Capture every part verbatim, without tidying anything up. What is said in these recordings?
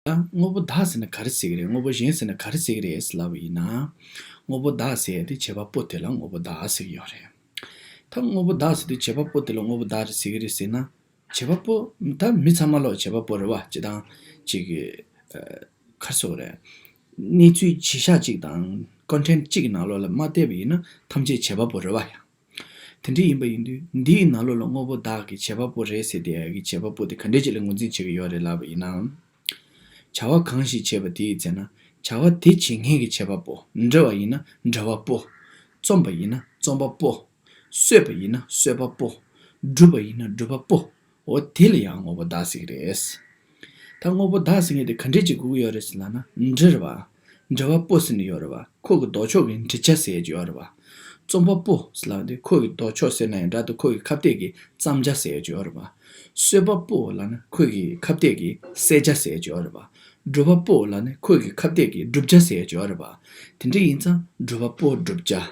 ད་དངོས་པོ་བདག་ཟེར་ན་ག་རེ་ཟེར་གི་རེད། དངོས་པོ་གཞན་ཟེར་ན་ག་རེ་ཟེར་གི་རེད་ཟེར་ལབ་པ་ཡིན་ན། དངོས་པོ་བདག་ཟེར་ཡ་དེ་བྱེད་པ་པོ་དེ་ལ་དངོས་པོ་བདག་ཟེར་གི་ཡོད་རེད། ད་དངོས་པོ་བདག་ཟེར་དུས་བྱེད་པ་པོ་དེ་ལ་དངོས་པོ་བདག་རེད་ཟེར་གི་རེད་ཟེར་ན། བྱེད་པ་པོ། ད་མི་ཚང་མ་ལོག་བྱེད་པ་པོ་རེད་བ། སྤྱིར་བཏང་ཅིག་གི་ཨ། ག་རེ་ཟེར་དགོས་རེད། གནས་ཚུལ་གཞི་བཞག་ཅིག་དང་ཀོན་ཊེན་ཅིག་གི་ནང་ལོགས་ལ་མ་བལྟས་པ་ཡིན་ན་ཐམས་ཅད་བྱེད་པ་པོ་རེད་བ་ཡ། དེ་འདྲ་ཡིན་པ་ཡིན་དུས་འདིའི་ནང་ལོགས་ལ་དངོས་པོ་བདག་གི་བྱེད་པ་པོ་རེད་ཟེར་དེ་ཡ་གི་བྱེད་པ་པོ་དེ་ག་འདྲས་ཅིག་ལ་ངོས་འཛིན་བྱེད་ཀྱི་ཡོད་རེད་ལབ་པ་ཡིན་ན། བྱ་བ་གང་ཞིག་བྱེད་པ་དེའི་ཚེ་ན་བྱ་བ་དེ་བྱེད་མཁན་གྱི་བྱེད་པ་པོ། འབྲི་བ་ཡིན་ན་འབྲི་བ་པོ། རྩོམ་པ་ཡིན་ན་རྩོམ་པ་པོ། གསོད་པ་ཡིན་ན་གསོད་པ་པོ། སྒྲུབ་པ་ཡིན་ན་སྒྲུབ་པ་པོ། འོ་དེ་ལ་ཡང་དངོས་པོ་བདག་ཟེར་གྱི་རེད། ད་དངོས་པོ་བདག་ཟེར་མཁན་དེ་ག་འདྲས་ཅིག་དགོས་ཀྱི་ཡོད་རེད་ཟེར་ལབ་ན། འབྲི་བ། འབྲི་བ་པོ་ཟེར་ནས་ཡོད་རེད་བ། ཁོ་གི་ལྡོག་ཕྱོགས་ཀྱི་འབྲི་བྱ་ཟེར་གྱི་ཡོད་རེད་བ། རྩོམ་པ་པོ་ཟེར་ལབ་དུས་ཁོ་གི་ལྡོག་ཕྱོགས་ཟེར་ན་ཡང་འདྲ་འདུག་ཁོ་གི་ཁ་གཏད་ཀྱི་བརྩམ་བྱ་ཟེར་གྱི་ཡོད་རེད་བ། གསོད་པ་པོ་ལབ་ན་ཁོ་གི་ཁ་གཏད་ཀྱི་བསད་བྱ་ཟེར་གྱི་ཡོད་རེད་བ། སྒྲུབ་པ་པོ་ལབ་ན་ཁོ་གི་ཁ་གཏད་ཀྱི་བསྒྲུབ་བྱ་ཟེར་གྱི་ཡོད་རེད་བ། དེ་འདྲ་ཡིན་ཙང་སྒྲུབ་པ་པོ་བསྒྲུབ་བྱ།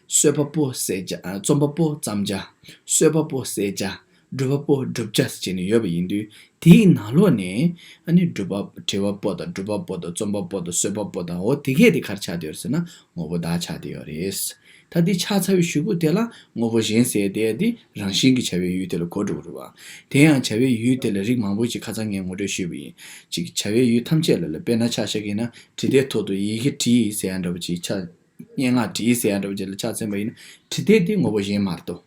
གསོད་པ་པོ་བསད་བྱ། ཨ། རྩོམ་པ་པོ་བརྩམ་བྱ། གསོད་པ་པོ་བསད་བྱ། སྒྲུབ་པ་པོ་བསྒྲུབ་བྱ་ཟེར་བྱས་ནས་ཡོད་པ་ཡིན་དུས། དེའི་ནང་ལོགས་ནས་ཨ་ནི་སྒྲུབ་པ། འབྲི་བ་པོ་དང་སྒྲུབ་པ་པོ་དང་རྩོམ་པ་པོ་དང་གསོད་པ་པོ་དང་། འོ་དེ་གས་དེ་ག་རེ་ཆགས་བསྡད་ཡོད་རེད་ཟེར་ན་དངོས་པོ་བདག་ཆགས་བསྡད་ཡོད་རེད། ད་འདི་ཆགས་ཚར་བའི་གཞུག་གུ་དེ་ལ་དངོས་པོ་གཞན་ཟེར་དེ་དེ་རང་བཞིན་གྱིས་བྱ་བའི་ཡུལ་དེ་ལ་གོ་འགྲོ་གི་རེད་བ། དེ་ཡང་བྱ་བའི་ཡུལ་དེ་ལ་རིགས་མང་པོ་ཞིག་ཁ་སང་ངས་ངོ་སྤྲོད་ཞུས་པ་ཡིན། གཅིག་བྱ་བའི་ཡུལ་ཐམས་ཅད་ལ་ལ། དཔེར་ན་ཆ་བཞག་གི་ཡིན་ན་འབྲི་དེབ་ཐོག་ཏུ་ཡི་གེ་བྲིས་ཟེར་ཡ་འདྲ་པོ་ཅིག་ཆ། སྙན་ངག་བྲིས་ཟེར་ཡ་འདྲ་པོ་ཅིག་ལ་ཆ་མཚོན་པ་ཡིན་ན། བྲིས་དེབ་དེ་དངོས་པོ་གཞན་མ་གཏོགས།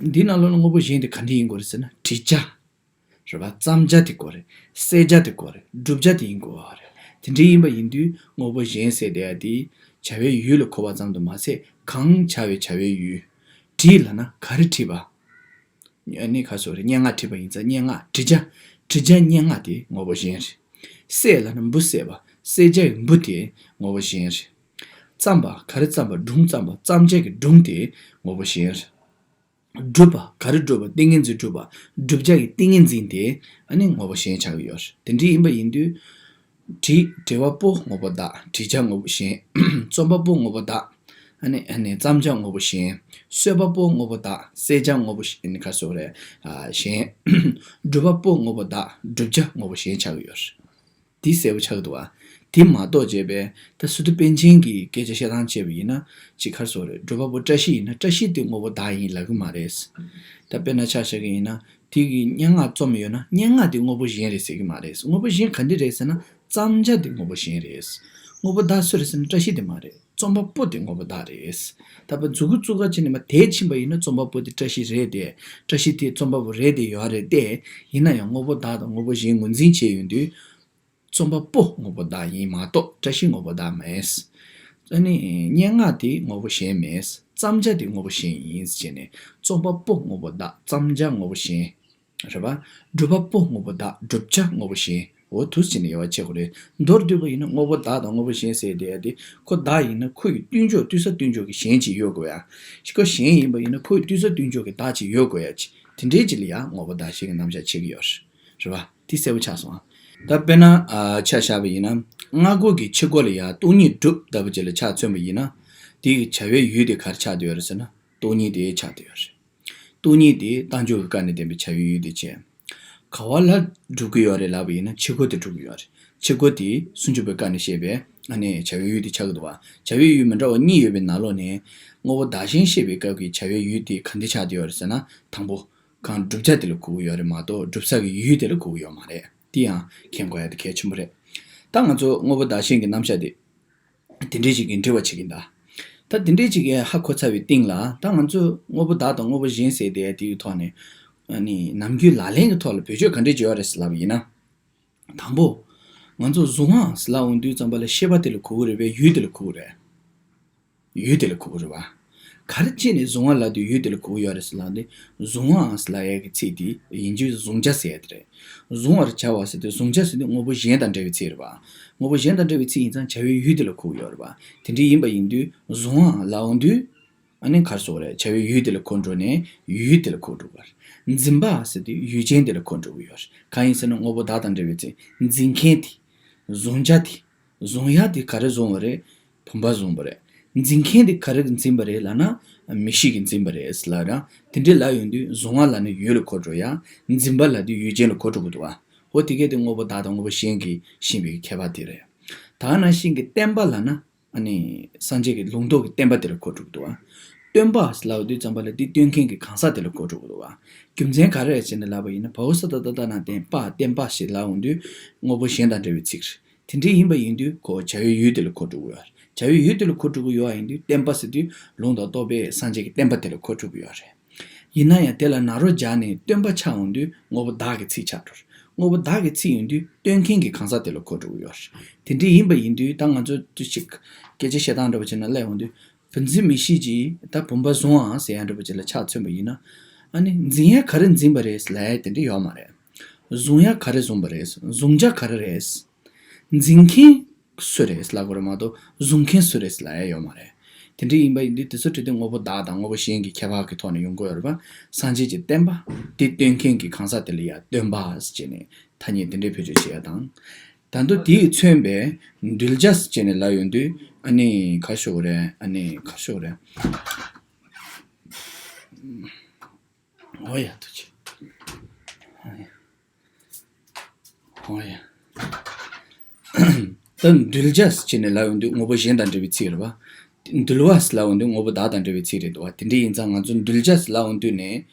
འདི་ནང་ལོགས་ལ་དངོས་པོ་གཞན་དེ་ག་འདྲ་ཡིན་དགོས་རེད་ཟེར་ན། བྲི་བྱ། རེད་བ། བརྩམ་བྱ་དེ་དགོས་རེད། གསད་བྱ་དེ་དགོས་རེད། བསྒྲུབ་བྱ་དེ་ཡིན་དགོས་པ་རེད། དེ་འདྲ་ཡིན་པ་ཡིན་དུས་དངོས་པོ་གཞན་ཟེར་དེ་ཡ་དེ་བྱ་བའི་ཡུལ་ལ་གོ་བ་ཙམ་དུ་མ་ཟད། གང་བྱ་བའི་བྱ་བའི་ཡུལ། བྲིས་ལབ་ན་ག་རེ་བྲིས་པ། ཨ་ནི་ག་རེ་ཟེར་དགོས་རེད། སྙན་ངག་བྲིས་པ་ཡིན་ཙང་སྙན་ངག་བྲི་བྱ། བྲི་བྱ་སྙན་ངག་དེ་དངོས་པོ་གཞན་རེད། གསད་ལབ་ན་འབུ་གསད་པ། གསད་བྱ་ཡི་འབུ་དེ་དངོས་པོ་གཞན་རེད། བརྩམས་པ། ག་རེ་བརྩམས་པ། སྒྲུང་བརྩམས་པ། བརྩམས་བྱ་གི་སྒྲུང་དེ་དངོས་པོ་གཞན་རེད། སྒྲུབ་པ། ག་རེ་སྒྲུབ་པ། ཏིང་ངེ་འཛིན་སྒྲུབ་པ། བསྒྲུབ་བྱ་ཡི་ཏིང་ངེ་འཛིན་དེ་ཨ་ནི་དངོས་པོ་གཞན་ཆགས་ཀྱི་ཡོད་རེད། དེ་འདྲ་ཡིན་པ་ཡིན་དུས། བྲི། བྲི་བ་པོ་དངོས་པོ་བདག་བྲི་བྱ་དངོས་པོ་གཞན། རྩོམ་པ་པོ་དངོས་པོ་བདག་ཨ་ནི། ཨ་ནི་བརྩམས་བྱ་དངོས་པོ་གཞན། གསོད་པ་པོ་དངོས་པོ་བདག་གསད་བྱ་དངོས་པོ་གཞན། ག་རེ་ཟེར་དགོས་རེད། ཨ། གཞན། སྒྲུབ་པ་པོ་དངོས་པོ་བདག་སྒྲུབ་བྱ་དངོས་པོ་གཞན་ཆགས་ཀྱི་ཡོད་རེད། དེ་གསལ་པོ་ཆགས་ཀྱི་འདུག་བ། དེ་མ་གཏོགས་བྱས་པས་ད་སི་ཏུ་པཎ་ཆེན་གྱི་སྐད་ཆ་བཤད་སྟངས་བྱས་པ་ཡིན་ན། ཅིག་ག་རེ་ཟེར་དགོས་རེད། སྒྲུབ་པ་པོ་བཀྲ་ཤིས་ཡིན་ན་བཀྲ་ཤིས་དེ་དངོས་པོ་བདག་ཡིན་ལབ་ཀྱི་མ་རེད། ད་དཔེར་ན་ཆ་བཞག་གི་ཡིན་ན། དེ་གི་སྙན་ངག་རྩོམ་ཡོད་ན་སྙན་ངག་དེ་དངོས་པོ་གཞན་རེད་ཟེར་གྱི་མ་རེད། དངོས་པོ་གཞན་ག་འདྲ་རེད་ཟེར་ན། བརྩམས་བྱ་དེ་དངོས་པོ་གཞན་རེད། དངོས་པོ་བདག་སུ་རེད་ཟེར་ན་བཀྲ་ཤིས་དེ་མ་རེད། རྩོམ་པ་པོ་དེ་དངོས་པོ་བདག་རེད། ད་ཕར་མཛུབ་གུ་བཙུགས་ཁ་ཕྱེ་ནས་མར་དེད་ཕྱིན་པ་ཡིན་ན་རྩོམ་པ་པོ་དེ་བཀྲ་ཤིས་རེད་དེ། བཀྲ་ཤིས་དེ་རྩོམ་པ་པོ་རེད་དེ་ཡོད་རེད་དེ། ཡིན་ན་ཡང་དངོས་པོ་བདག་དང་དངོས་པོ་གཞན་ངོས་འཛིན་བྱས་ཡོང་དུས། རྩོམ་པ་པོ་དངོས་པོ་བདག་ཡིན་མ་གཏོགས་བཀྲ་ཤིས་དངོས་པོ་བདག་མེད། ཨ་ནི་སྙན་ངག་དེ་དངོས་པོ་གཞན་མེད། བརྩམས་བྱ་དེ་དངོས་པོ་གཞན་ཡིན་ཟེར་ནས། རྩོམ་པ་པོ་དངོས་པོ་བདག་བརྩམས་བྱ་དངོས་པོ་གཞན། རེད་པ། སྒྲུབ་པ་པོ་དངོས་པོ་བདག་སྒྲུབ་བྱ་དངོས་པོ་གཞན། འོ་འདུག་སེ་བྱས་ནས་དབྱེ་བ་ཕྱེ་དགོས་རེད། མདོར་བསྡུས་པ་ཡིན་ན་དངོས་པོ་བདག་དང་དངོས་པོ་གཞན་ཟེར་དེ་ཡ་དེ། ཁོ་བདག་ཡིན་ན་ཁོ་ཡི་སྟོན་ཕྱོགས་བསྟུན་ས་བསྟུན་ཕྱོགས་ཀྱི་གཞན་ཅིག་ཡོད་དགོས་ཡ། ཁོ་གཞན་ཡིན་པ་ཡིན་ན་ཁོ་ཡི་བསྟུན་ས་བསྟུན་ཕྱོགས་ཀྱི་བདག་ཅིག་ཡོད་དགོས་ཡ། ཅིག་དེ་འདྲའི་ཅིག་ལ་ཡ་དངོས་པོ་བདག་གཞན་གྱི་རྣམ་གཞག་བྱེད་ཀྱི་ཡོད་རེད། རེད་པ། དེ་གསལ་པོ་ཆགས་སོང་ཨ། ད་དཔེར་ན་ཨ། ཆ་བཞག་པ་ཡིན་ན། སྔ་རྒོལ་གྱི་ཕྱི་རྒོལ་ལ་ཡ་སྟོང་ཉིད་སྒྲུབ་ལྟ་བུ་ཅིག་ལ་ཆ་མཚོན་པ་ཡིན་ན། དེ་ཡི་བྱ་བའི་ཡུལ་དེ་ག་རེ་ཆགས་བསྡད་ཡོད་རེད་ཟེར་ན། སྟོང་ཉིད་དེ་ཆགས་བསྡད་ཡོད་རེད། སྟོང་ཉིད་དེ་རྟགས་འཇུག་གི་སྐབས་ནས་བསྟན་པའི་བྱ་བའི་ཡུལ་དེ་བྱས། ག་བ་ལ་སྒྲུབ་ཀྱི་ཡོད་རེད་ལབ་པ་ཡིན་ན་ཕྱི་རྒོལ་དེ་སྒྲུབ་ཀྱི་ཡོད་རེད། ཕྱི་རྒོལ་དེ་སུམ་ཅུ་པའི་སྐབས་ནས་བཤད་པའི་ཨ་ནི་བྱ་བའི་ཡུལ་དེ་ཆགས་ཀྱི་འདུག་བ། བྱ་བའི་ཡུལ་མི་འདྲ་བ་གཉིས་ཡོད་པའི་ནང་ལོགས་ནས། དངོས་པོ་བདག་གཞན་བཤད་པའི་སྐབས་ཀྱི་བྱ་བའི་ཡུལ་དེ་ག་འདྲ་ཆགས་བསྡད་ཡོད་རེད་ཟེར་ན། དང་པོ། གང་བསྒྲུབ་བྱ་དེ་ལ་གོ་གི་ཡོད་རེད་མ་གཏོགས་སྒྲུབ་ས་གི་ཡུལ་དེ་ལ་གོ་གི་ཡོད་མ་རེད། དེ་ཡང་མཁྱེན་དགོས་ཡ་དེ་གལ་ཆེན་པོ་རེད། ད་ང་ཚོ་དངོས་པོ་བདག་གཞན་གྱི་རྣམ་གཞག་དེ། དེ་འདྲའི་ཞིག་གི་འགྲེལ་བ་བྱེད་ཀྱིན་གདའ། ད་དེ་འདྲའི་ཞིག་གི་ཧ་གོ་ཚར་བའི་སྟེང་ལ་ད་ང་ཚོས་དངོས་པོ་བདག་དང་དངོས་པོ་གཞན་ཟེར་དེ་དེའི་ཐོག་ནས། ཨ་ནི་ནམ་རྒྱུན་ལག་ལེན་གྱི་ཐོག་ལ་བེད་སྤྱོད་ག་འདྲས་བྱེད་ཡོད་རེད་ཟེར་ལབ་པ་ཡིན་ན། དང་པོ། ང་ཚོ་གཟུང་བ་ཟེར་ལབ་འོང་དུས་ཙམ་པ་ལ་ཤེས་པ་དེ་ལ་གོ་གི་རེད་པས་ཡུལ་དེ་ལ་གོ་གི་རེད། ཡུལ་དེ་ལ་གོ་གི་རེད་བ། ག་རེ་བྱས་ནས་གཟུང་བ་ལབ་དུས་ཡུལ་དེ་ལ་གོ་གི་ཡོད་རེད་ཟེར་ལབ་དུས། གཟུང་བའམ་ཟེར་ལབ་ཡ་གི་ཚིག་དེ་ཡིན་རྒྱུ་གཟུང་བྱ་ཟེར་ཡ་དེ་རེད། གཟུང་བར་བྱ་བ་ཟེར་དུས་གཟུང་བྱ་ཟེར་དུས་དངོས་པོ་གཞན་དང་འབྲེལ་བའི་ཚིག་རེད་བ། དངོས་པོ་གཞན་དང་འབྲེལ་བའི་ཚིག་ཡིན་ཙང་བྱ་བའི་ཡུལ་དེ་ལ་གོ་གི་ཡོད་རེད་བ། དེ་འདྲ་ཡིན་པ་ཡིན་དུས་གཟུང་བའམ་ལབ་འོང་དུས། ཨ་ནི་ག་རེ་ཟེར་དགོས་རེད། བྱ་བའི་ཡུལ་དེ་ལ་གོ་འགྲོ་ནས་ཡུལ་དེ་ལ་གོ་འགྲོ་གི་རེད། འཛིན་པ་ཟེར་དུས་ཡུལ་ཅན་དེ་ལ་གོ་འགྲོ་གི་ཡོད་རེད། གང་ཡིན་ཟེར་ན་དངོས་པོ་བདག་དང་འབྲེལ་བའི་ཚིག་འཛིན་མཁན་དེ། གཟུང་བྱ་དེ། གཟུང་ཡ་དེ་ག་རེ་བཟུང་བ་རེད། བུམ་པ་བཟུང་བ་རེད། འཛིན་མཁན་དེ་ག་རེ་གིས་འཛིན་པ་རེད་ལབ་ན། མིག་ཤེས་ཀྱིས་འཛིན་པ་རེད་ལབ་ར། དེ་འདྲའི་ལབ་ཡོང་དུས་གཟུང་བ་ལབ་ན་ཡུལ་ལ་གོ་འགྲོ་ཡ། འཛིན་པ་ལབ་དུས་ཡུལ་ཅན་ལ་གོ་འགྲོ་གི་འདུག་བ། འོ་དེ་གས་དེ་དངོས་པོ་བདག་དང་དངོས་པོ་གཞན་གྱིས་ཤེས་པའི་ཁྱད་པར་དེ་རེད། ད་ག་ནང་བཞིན་གྱི་བརྟེན་པ་ལབ་ན། ཨ་ནི་སངས་རྒྱས་ཀྱི་ལུང་རྟོགས་ཀྱི་བརྟེན་པ་དེ་ལ་གོ་གྲུབ་འདུག་བ། སྟོན་པ་ལབ་དུས་ཙམ་པ་ལ་དེ་སྟོན་མཁན་གྱི་གང་ཟག་དེ་ལ་གོ་གྲུབ་འདུག་བ། རྒྱུ་མཚན་ག་རེ་རེད་ཟེར་ནས་ལབ་པ་ཡིན་ན། བྷ་ཧུ་ས་ཏ་ཏ་ད་ན་བརྟེན་པ་བརྟེན་པ་ཞེས་ལབ་འོང་དུས་དངོས་པོ་གཞན་དང་འབྲེལ་བའི་ཚིག་རེད། དེ་འདྲ་ཡིན་པ་ཡིན་དུས་ཁོ་བྱ་བའི་ཡུལ་དེ་ལ་གོ་གྲུབ་ཀྱི་ཡོད་རེད། བྱ་བའི་ཡུལ་དེ་ལ་གོ་གྲུབ་ཀྱི་ཡོད་པ་ཡིན་དུས་བརྟེན་པ་ཟེར་དུས་ལུང་དང་རྟོགས་པས་སངས་རྒྱས་ཀྱི་བརྟེན་པ་དེ་ལ་གོ་གྲུབ་ཀྱི་ཡོད་རེད། ཡིན་ན་ཡང་དེ་ལ་ན་རོ་སྦྱར་ནས་སྟོན་པ་ཆགས་འོང་དུས་དངོས་པོ་བདག་གི་ཚིག་ཆགས་འགྲོ། དངོས་པོ་བདག་གི་ཚིག་ཡིན་དུས་སྟོན་མཁན་གྱི་གང་ཟག་དེ་ལ་གོ་གྲུབ་ཀྱི་ཡོད་རེད། དེ་འདྲ་ཡིན་པ་ཡིན་དུས་ད་ང་ཚོ་དུས་གཅིག་སྐད་ཆ་བཤད་སྟངས་འདྲ་པོ་བྱས་ན་སླེབས་འོང་དུས། བུ་འཛིན་མི་ཤེས་ཀྱིས་ད་བུམ་པ་བཟུང་ཨང་ཟེར་ཡ་འདྲ་པོ་ཅིག་ལ་ཆ་མཚོན་པ་ཡིན་ན། ཨ་ནི་འཛིན་ཡ་ག་རེ་འཛིན་པ་རེད་ལབ་ཡ་དེ་འདྲ་ཡོད་མ་རེད། བཟུང་ཡ་ག་རེ་བཟུང་པ་རེད། བཟུང་བྱ་ག་རེ་རེད། འཛིན་མཁན་སུ་རེད་ལབ་དགོས་རེད་མ་གཏོགས་བཟུང་མཁན་སུ་རེད་ལབ་ཡ་ཡོད་མ་རེད། དེ་འདྲ་ཡིན་པ་ཡིན་དུས་དེ་ཚོ་དྲི་དེ་དངོས་པོ་བདག་དང་དངོས་པོ་གཞན་གྱི་ཁྱད་པར་གྱི་ཐོག་ནས་ཡོང་གི་ཡོད་རེད་པ། སངས་རྒྱས་ཀྱི་བསྟན་པ་དེ་སྟོན་མཁན་གྱི་གང་ཟག་དེ་ལ་ཡ་སྟོན་པ་ཟེར་ནས་ཐ་སྙད་དེ་འདྲའི་བེད་སྤྱོད་བྱེད་ཡ་དང་། ད་དུང་དེས་མཚོན་པའི་གདུལ་བྱ་ཟེར་ནས་ལབ་ཡོང་དུས་ཨ་ནི་ག་ཤོག་རེད། ཨ་ནི་ག་ཤོག་རེད། ཨོ་ཡ་ཐུགས་རྗེ་ཆེ། ཨོ་ཡ། ད་གདུལ་བྱ་ཟེར་ནས་ལབ་ཡོང་དུས་དངོས་པོ་གཞན་དང་འབྲེལ་བའི་ཚིག་རེད་པ། འདུལ་བ་ཟེར་ལབ་ཡོང་དུས་དངོས་པོ་བདག་དང་འབྲེལ་བའི་ཚིག་རེད་འདུག་བ། དེ་འདྲ་ཡིན་ཙང་ང་ཚོ་གདུལ་བྱ་ཟེར་ལབ་ཡོང་དུས་ནས་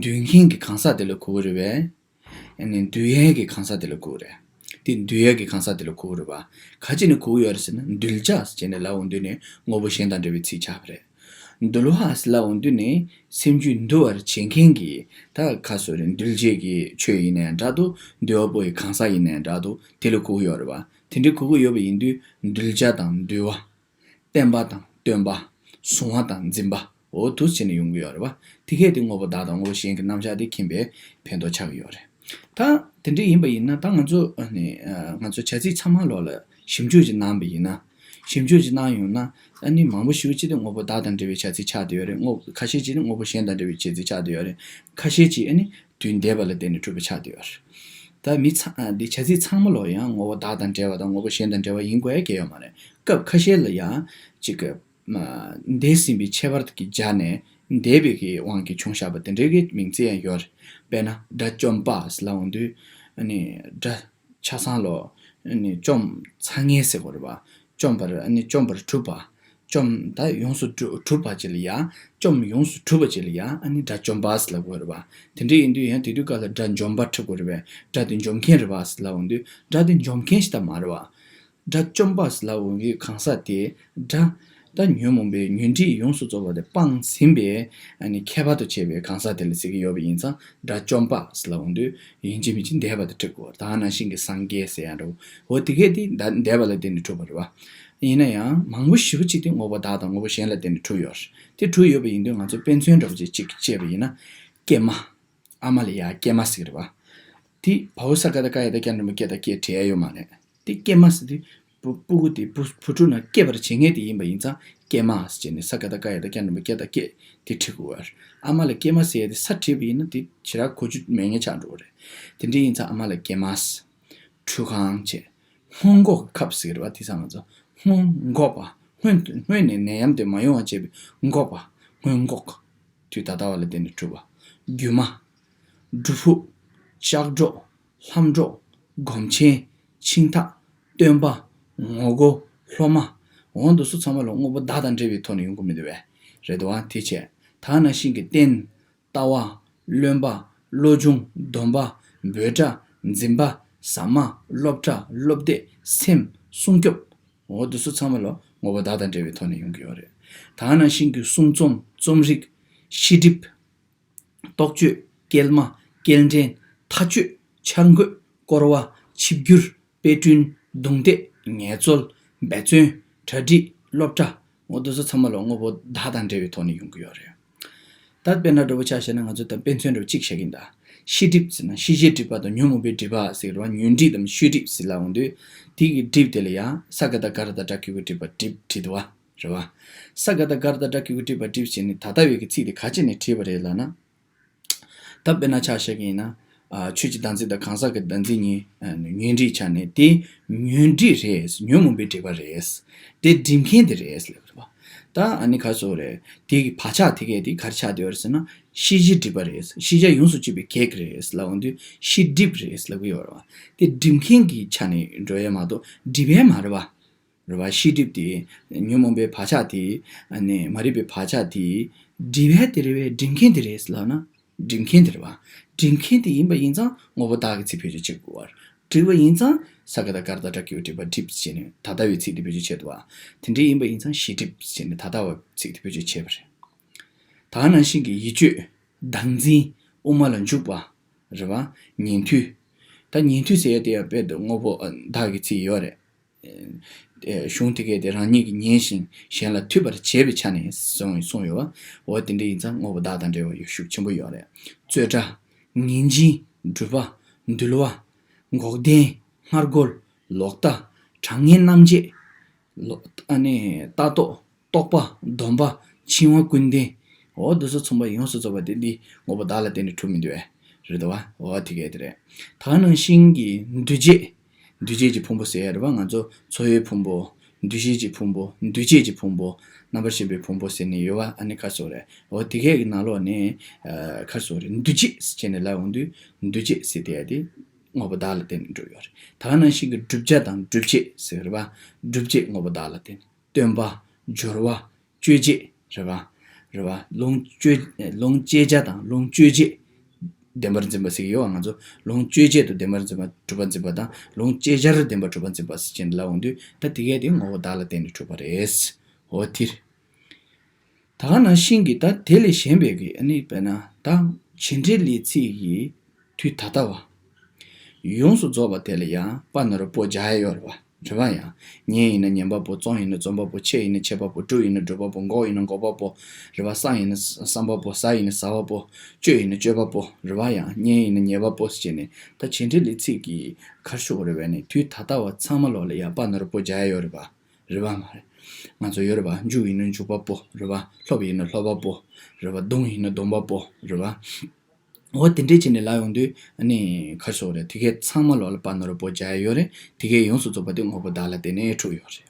འདུལ་མཁན་གྱི་གང་ཟག་དེ་ལ་གོ་གི་རེད་པས། ཨ་ནི་འདུལ་ཡས་ཀྱི་གང་ཟག་དེ་ལ་གོ་གི་རེད། དེ་འདུལ་ཡས་ཀྱི་གང་ཟག་དེ་ལ་གོ་གི་རེད་པ། ག་ཅི་ནས་གོ་གི་ཡོད་རེད་ཟེར་ན་གདུལ་བྱ་ཟེར་ནས་ལབ་ཡོང་དུས་ནས་དངོས་པོ་གཞན་དང་འབྲེལ་བའི་ཚིག་ཆགས་པ་རེད། འདུལ་བ་ཟེར་ལབ་ཡོང་དུས་ནས་སེམས་རྒྱུད་འདུལ་བར་བྱེད་མཁན་གྱི་ད་ག་སོ་རེད། འདུལ་བྱེད་ཀྱི་ཆོས་ཡིན་ནའང་འདྲ་འདུག་འདུལ་བ་པོ་ཡི་གང་ཟག་ཡིན་ནའང་འདྲ་འདུག་དེ་ལ་གོ་གི་ཡོད་རེད་པ། དེ་འདྲའི་གོ་གི་ཡོད་པ་ཡིན་དུས་གདུལ་བྱ་དང་འདུལ་བ། བསྟན་པ་དང་སྟོན་པ། བཟུང་བ་དང་འཛིན་པ། འོ་འདུག་བྱས་ནས་ཡོང་གི་ཡོད་རེད་པ། དེ་གས་དེ་དངོས་པོ་བདག་དང་དངོས་པོ་གཞན་གྱི་རྣམ་གཞག་དེ་མཁྱེན་པའི་ཕན་ཐོགས་ཆགས་ཀྱི་ཡོད་རེད། ད་དེ་འདྲ་ཡིན་པ་ཡིན་ན་ད་ང་ཚོ་ཨ་ནི་ཨ་ང་ཚོ་བྱ་ཚིག་ཚང་མ་ལོག་ལ་ཞིབ་འཇུག་ཅིག་གནང་བ་ཡིན་ན། ཞིབ་འཇུག་ཅིག་གནང་ཡོང་ན་ཨ་ནི་མང་པོ་ཞེ་པོ་ཅིག་དེ་དངོས་པོ་བདག་དང་འབྲེལ་བའི་བྱ་ཚིག་ཆགས་བསྡད་ཡོད་རེད། དངོས་ཁ་ཤས་ཅིག་ནི་དངོས་པོ་གཞན་དང་འབྲེལ་བའི་བྱ་ཚིག་ཆགས་བསྡད་ཡོད་རེད། ཁ་ཤས་ཅིག་ཨ་ནི་དུས་འདས་པ་ལ་བརྟེན་ནས་གྲུབ་པ་ཆགས་བསྡད་ཡོད་རེད། ད་མི་ཚང་ཨ་འདི་བྱ་ཚིག་ཚང་མ་ལོག་ཡང་དངོས་པོ་བདག་དང་འབྲེལ་བ་དང་དངོས་པོ་གཞན་དང་འབྲེལ་བ་ཡིན་དགོས་ཡ་གང་ཡང་ཡོད་མ་རེད། སྐབས་ཁ་ཤས་ལ་ཡང་ཅིག་གི་མ་འདས་ཟིན་པའི་ཁྱད་པར་གྱི་སྦྱར་ནས་འདས་པའི་གི་དབང་གིས་བྱུང་བཞག་པ་དེ་འདྲའི་གི་མིང་ཚིག་ཡང་ཡོད་རེད། དཔེར་ན་དགྲ་བཅོམ་པ་ཟེར་ལབ་འོང་དུས་ཨ་ནི་དགྲ་ཆ་ཚང་ལོ་ཨ་ནི་བཅོམ་ཚར་ངེས་ཟེར་དགོས་རེད་པ། བཅོམ་པར་ཨ་ནི་བཅོམ་པར་གྲུབ་པ། བཅོམ་ད་ཡོངས་སུ་གྲུབ་གྲུབ་པ་ཅིག་ལ་ཡ། བཅོམ་ཡོངས་སུ་གྲུབ་པ་ཅིག་ལ་ཡ་ཨ་ནི་དགྲ་བཅོམ་པ་ཟེར་ལབ་དགོས་རེད་པ། དེ་འདྲ་ཡིན་དུས་ཡང་དེ་དུས་སྐབས་ལ་དགྲ་འཇོམས་པ་འཁྲིད་དགོས་རེད་པས། དགྲ་དེ་འཇོམས་མཁན་རེད་པ་ཟེར་ལབ་འོང་དུས་དགྲ་དེ་འཇོམས་མཁན་ཞིག་ད་མ་རེད་པ། དགྲ་བཅོམ་པ་ཟེར་ལབ་འོང་གི་གང་ཟག་དེ་དགྲ་ད་ཉོན་མོངས་པའི་ཉོན་སྒྲིབ་ཡོངས་སུ་རྫོགས་པ་དེ་སྤངས་ཟིན་པའི་ཨ་ནི་ཁྱད་པར་དུ་བྱས་པའི་གང་ཟག་དེ་ལ་ཟེར་གྱི་ཡོད་པ་ཡིན་ཙང་དགྲ་བཅོམ་པ་ཟེར་ལབ་འོང་དུས་ཡིན་གཅིག་མིན་གཅིག་འདས་པ་དེ་འཁྲིད་དགོས། ད་ག་ནང་བཞིན་གྱི་སངས་རྒྱས་ཟེར་ཡ་འདྲ་བོ་འོ་དེ་གས་དེ་ད་འདས་པ་ལ་བརྟེན་ནས་གྲུབ་པ་རེད་པ། ཡིན་ན་ཡང་མང་པོ་ཞེ་པོ་ཅིག་དེ་དངོས་པོ་བདག་དང་དངོས་པོ་གཞན་ལ་བརྟེན་ནས་གྲུབ་ཡོད་རེད། དེ་གྲུབ་ཡོད་པ་ཡིན་དུས་ང་ཚོ་དཔེ་མཚོན་འདྲ་བོ་ཅིག་ཅིག་བྱས་པ་ཡིན་ན་སྐྱེས་མ། ཨ་མ་ལ་ཡ་སྐྱེས་མ་ཟེར་གྱི་རེད་པ། དེ་བའོ་ས་ཀ་བཏགས་སྐ་ཡ་བཏགས་སྐྱ་འགྲེང་བུ་སྐྱེ་དང་སྐྱེས་འབྲི་ཡ་ཡོད་མ་རེད། དེ་སྐྱེས་མ་ཟེར་དུས་བུ་སྤུ་གུ་དེ་བུ་བུ་ཕྲུག་ནང་སྐྱེས་པར་བྱེད་མཁན་དེ་ཡིན་པ་ཡིན་ཙང་སྐྱེས་མ་ཟེར་ནས་ས་ཀ་བཏགས་སྐ་ཡ་བཏགས་སྐྱ་འགྲེང་བུ་སྐྱེ་དང་སྐྱེས་དེ་བྲི་དགོས་པ་རེད། ཨ་མ་ལ་སྐྱེས་མ་ཟེར་ཡ་དེ་ས་བྲིས་པ་ཡིན་ན་དེ་ཞེ་དྲག་གོ་རྒྱུ་མེད་མཁན་ཆགས་འགྲོ་གི་རེད། དེ་འདྲ་ཡིན་ཙང་ཨ་མ་ལ་སྐྱེས་མ་ཟེར། ཁྲུས་ཁང་བྱས། སྔོན་འགོག་གི་ཁབ་ཟེར་གྱི་རེད་པ། དེང་སང་ང་ཚོ་སྔོན་འགོག་པ། སྔོན་སྔོན་ནས་ནད་ཡམས་དེ་མ་ཡོང་བ་བྱེད་པའི་འགོག་པ། སྔོན་འགོག་དུས་ད་ལྟ་བ་ལ་བརྟེན་ནས་གྲུབ་པ། རྒྱུ་མ། སྒྲུབ་ཕུག་ལྕགས་སྒྲོག་ལྷམ་སྒྲོག་སྒོམ་ཆེན། འཆིང་ཐག་སྟོན་པ། ངོ་རྒོལ། སློབ་མ། འོ་འདི་ཚོ་ཚང་མ་ལ་དངོས་པོ་བདག་དང་འབྲེལ་བའི་ཐོག་ནས་ཡོང་གི་མི་འདུག་པས། རེད་དོ། དེ་བྱས། ད་ནང་བཞིན་གྱི་རྟེན། ལྟ་བ། བློན་པ། བློ་སྦྱོང་། སྡོམ་པ། འབོད་སྒྲ། འཛིན་པ། ཟ་མ། སློབ་གྲྭ། སློབ་དེབ། སེམས། སྲུང་སྐྱོབ། འོ་འདི་ཚོ་ཚང་མ་ལོ་དངོས་པོ་བདག་དང་འབྲེལ་བའི་ཐོག་ནས་ཡོང་གི་ཡོད་རེད། ད་ག་ནང་བཞིན་གྱི་གསུང་རྩོམ། རྩོམ་རིག་ཤེས་སྒྲིབ། རྟོག་དཔྱོད། སྐྱེལ་མ། སྐྱེལ་འདྲེན། མཐའ་དཔྱོད། འཆར་འགོད། སྐོར་བ། ཆིབས་བསྒྱུར། དཔེ་སྐྲུན། རྡུང་རྡེག་ངལ་རྩོལ། འབད་བརྩོན། གྲ་སྒྲིག་སློབ་གྲྭ། འོ་འདི་ཚོ་ཚང་མ་ལོ་དངོས་པོ་བདག་དང་འབྲེལ་བའི་ཐོག་ནས་ཡོང་གི་ཡོད་རེད། ད་དཔེར་ན་འདྲ་པོ་ཆ་བཞག་ན་ང་ཚོ་ད་དཔེ་མཚོན་འདྲ་པོ་གཅིག་བཞག་གིན་ད། ཤེས་སྒྲིབ་ཟེར་ན་ཤེས་བྱའི་སྒྲིབ་པ་དང་ཉོན་མོངས་པའི་སྒྲིབ་པ་ཟེར་བ། ཉོན་སྒྲིབ་དང་ཤེས་སྒྲིབ་ཟེར་ལབ་འོང་དུས་དེ་གི་སྒྲིབ་དེ་ལ་ཡང་ས་ག་བཏགས་སྒ་ར་བཏགས་སྒྲ་གི་གུ་སྒྲིབ་པ་སྒྲིབ་བྲིས་འདུག་བ། རེད་བ། ས་ག་བཏགས་སྒ་ར་བཏགས་སྒྲ་གི་གུ་སྒྲིབ་པ་སྒྲིབ་བྱས་ནས་ད་ལྟ་བའི་གི་ཚིག་དེ་ག་ཅི་ནས་བྲིས་པ་རེད་ལབ་ན། ད་དཔེར་ན་ཆ་བཞག་གི་ཡིན་ན། ཨ་ཆོས་ཀྱི་བདག་འཛིན་དང་གང་ཟག་གི་བདག་འཛིན་གཉིས་ཨ་ཉོན་སྒྲིབ་ཆ་ནས་དེ་ཉོན་སྒྲིབ་རེད། ཉོན་མོངས་པའི་སྒྲིབ་པ་རེད། དེ་སྒྲིབ་མཁན་དེ་རེད་ལབ་རེད་བ། ད་ཨ་ནི་ག་ཟེར་རེད། དེ་གི་བག་ཆགས་དེ་གས་དེ་ག་རེ་ཆགས་བསྡད་ཡོད་རེད་ཟེར་ན། ཤེས་བྱ་སྒྲིབ་པ་རེད། ཤེས་བྱ་ཡོངས་སུ་གཅོད་པའི་གེགས་རེད་ལབ་འོང་དུས་ཤེས་སྒྲིབ་རེད་ལབ་ཀྱི་ཡོད་རེད་བ། དེ་སྒྲིབ་མཁན་གྱི་ཆ་ནས་འགྲོ་ཡ་མ་གཏོགས་སྒྲིབ་ཡ་མ་རེད་བ། རེད་བ། ཤེས་སྒྲིབ་དེ་ཉོན་མོངས་པའི་བག་ཆགས་དེ་ཨ་ནི་མ་རིག་པའི་བག་ཆགས་དེ་སྒྲིབ་ཡ་དེ་རེད་བས། སྒྲིབ་མཁན་དེ་རེད་ལབ་ན་སྒྲིབ་མཁན་དེ་རེད་བ། སྒྲིབ་མཁན་དེ་ཡིན་པ་ཡིན་ཙང་དངོས་པོ་བདག་གི་ཚིག་བེད་སྤྱོད་བྱེད་དགོས་བ། སྒྲིབ་པ་ཡིན་ཙང་ས་ཀ་བཏགས་སྒ་ར་བཏགས་སྒྲ་གི་གུ་སྒྲིབ་པ་སྒྲིབ་ཟེར་ནས་ད་ལྟ་བའི་ཚིག་དེ་བེད་སྤྱོད་བྱེད་དགོས་བ། དེ་འདྲ་ཡིན་པ་ཡིན་ཙང་ཤེས་སྒྲིབ་ཟེར་ནས་ད་ལྟ་བའི་ཚིག་དེ་བེད་སྤྱོད་བྱས་པ་རེད། ད་ག་ནང་བཞིན་གྱི་ཡིད་དཔྱོད། བདག་འཛིན། དབུ་མ་ལ་འཇུག་པ། རེད་བ། ཉན་ཐོས། ད་ཉན་ཐོས་ཟེར་ཡ་དེ་ཡང་དཔེ་དེ་དངོས་པོ་བདག་གི་ཚིག་ཡོད་རེད། ཨེ་གཞུང་དེ་གས་དེ་རང་ཉིད་ཀྱིས་ཉན་ཞིང་གཞན་ལ་ཐོས་པར་བྱེད་པའི་ཆ་ནས་གསུངས་གསུངས་ཡོད་བ། འོ་དེ་འདྲ་ཡིན་ཙང་དངོས་པོ་བདག་དང་འབྲེལ་བ་ཡོད་ཤུགས་ཆེན་པོ་ཡོད་རེད། རྩོད་གྲྭ། ངེས་འབྱིན། སྒྲུབ་པ། འདུལ་བ། འགོག་བདེན། སྔར་རྒོལ། ལོག་ལྟ། གྲངས་ངེས་རྣམ་འབྱེད། ལོ་ཨ་ནི་ལྟ་རྟོག་རྟོག་པ། སྡོམ་པ། འཆིང་བ། ཀུན་ལྡན། འོ་འདི་ཚོ་ཚང་མ་ཡོངས་སུ་རྫོགས་པ་དེ་འདི་དངོས་པོ་བདག་ལ་བརྟེན་ནས་གྲུབ་མི་འདུག་བས། རེད་དོ་བ། འོ་དེ་གས་དེ་རེད། ད་ག་ནང་བཞིན་གྱི་འདུ་བྱེད། འདུ་བྱེད་ཀྱི་ཕུང་པོ་ཟེར་ཡ་རེད་བ། ང་ཚོ་ཚོར་བའི་ཕུང་པོ། འདུ་ཤེས་ཀྱི་ཕུང་པོ། འདུ་བྱེད་ཀྱི་ཕུང་པོ། རྣམ་པར་ཤེས་པའི་ཕུང་པོ་ཟེར་ནས་ཡོད་བ། ཨ་ནི་ཁ་སོ་རེད། འོ་དེ་གས་ཀྱི་ནང་ལོགས་ནས་ཨ་ཁ་སོ་རེད། འདུ་བྱེད་ཟེར་ནས་ལབ་འོང་དུས་འདུ་བྱེད་ཟེར་དེ་ཡ་དེ་དངོས་པོ་བདག་ལ་བརྟེན་ནས་གྲུབ་ཡོད་རེད། ད་ག་ནང་བཞིན་གྱི་བསྒྲུབ་བྱ་དང་སྒྲུབ་བྱེད་ཟེར་རེད་བ། སྒྲུབ་བྱེད་དངོས་པོ་བདག་ལ་བརྟེན། སྟོན་པ། སྦྱོར་བ། སྤྱོད་བྱེད་རེད་བ། རེད་བ། ལུང་སྤྱོད་ལུང་སྤྱོད་བྱ་དང་ལུང་སྤྱོད་བྱེད་བདེན་པར་འཛིན་པ་ཟེར་གྱི་ཡོད་བ། ང་ཚོ་ལུང་སྤྱོད་བྱེད་དུ་བདེན་པར་འཛིན་པ་གྲུབ་པར་འཛིན་པ་དང་ལུང་སྤྱོད་བྱར་བདེན་པར་གྲུབ་པར་འཛིན་པ་ཟེར་བྱས་ནས་ལབ་འོང་དུས་ད་དེ་གས་དེ་དངོས་པོ་བདག་ལ་བརྟེན་ནས་གྲུབ་པ་རེད། འོ་དེ་རེད། ད་ག་ནང་བཞིན་གྱི་ད་དེ་ལས་གཞན་པའི་གི་ཨ་ནི་དཔེར་ན་ད་བྱེད་འབྲེལ་ལས་ཚིག་གི་དུས་ད་ལྟ་བ། ཡོངས་སུ་རྫོགས་པ་དེ་ལ་ཡང་པ་ན་རོ་པོ་སྦྱར་ཡ་ཡོད་རེད་བ། རེད་བ། ཡང་ཉན་ཡིན་ན་ཉན་པ་པོ། བརྩོན་ཡིན་ན་བརྩོན་པ་པོ། འཆད་ཡིན་ན་འཆད་པ་པོ། སྒྲུབ་ཡིན་ན་སྒྲུབ་པ་པོ། འགོག་ཡིན་ན་འགོག་པ་པོ། རེད་བ། བསམ་ཡིན་ན་བསམ་པ་པོ། ཟ་ཡིན་ན་ཟ་བ་པོ། སྤྱོད་ཡིན་ན་སྤྱོད་པ་པོ། རེད་བ། ཡང་ཉན་ཡིན་ན་ཉན་པ་པོ་ཟེར་ནས་ད་བྱེད་འབྲེལ་ལས་ཚིག་གི་ག་རེ་ཞུ་དགོས་རེད་བས་ནས་དུས་ད་ལྟ་བ་ཚང་མ་ལོག་ལ་ཡང་པ་ན་རོ་པོ་སྦྱར་ཡ་ཡོད་རེད་བ། རེད་བ། མ་རེད། ང་ཚོ་ཡོད་རེད་བ། འཇུག་ཡིན་ན་འཇུག་པ་པོ། རེད་བ། སློབ་ཡིན་ན་སློབ་པ་པོ། རེད་བ། རྡུང་ཡིན་ན་རྡུང་པ་པོ། རེད་བ། འོ་དེ་འདྲས་བྱས་ནས་ལབ་ཡོང་དུས་ཨ་ནི་ག་རེ་ཞུ་དགོས་རེད། དེ་གས་ཚང་མ་ལོག་ལ་པ་ན་རོ་པོ་སྦྱར་ཡ་ཡོད་རེད། དེ་གས་ཡོངས་སུ་རྫོགས་པ་དེ་དངོས་པོ་བདག་ལ་བརྟེན་ནས་གྲུབ་ཡོད་རེད།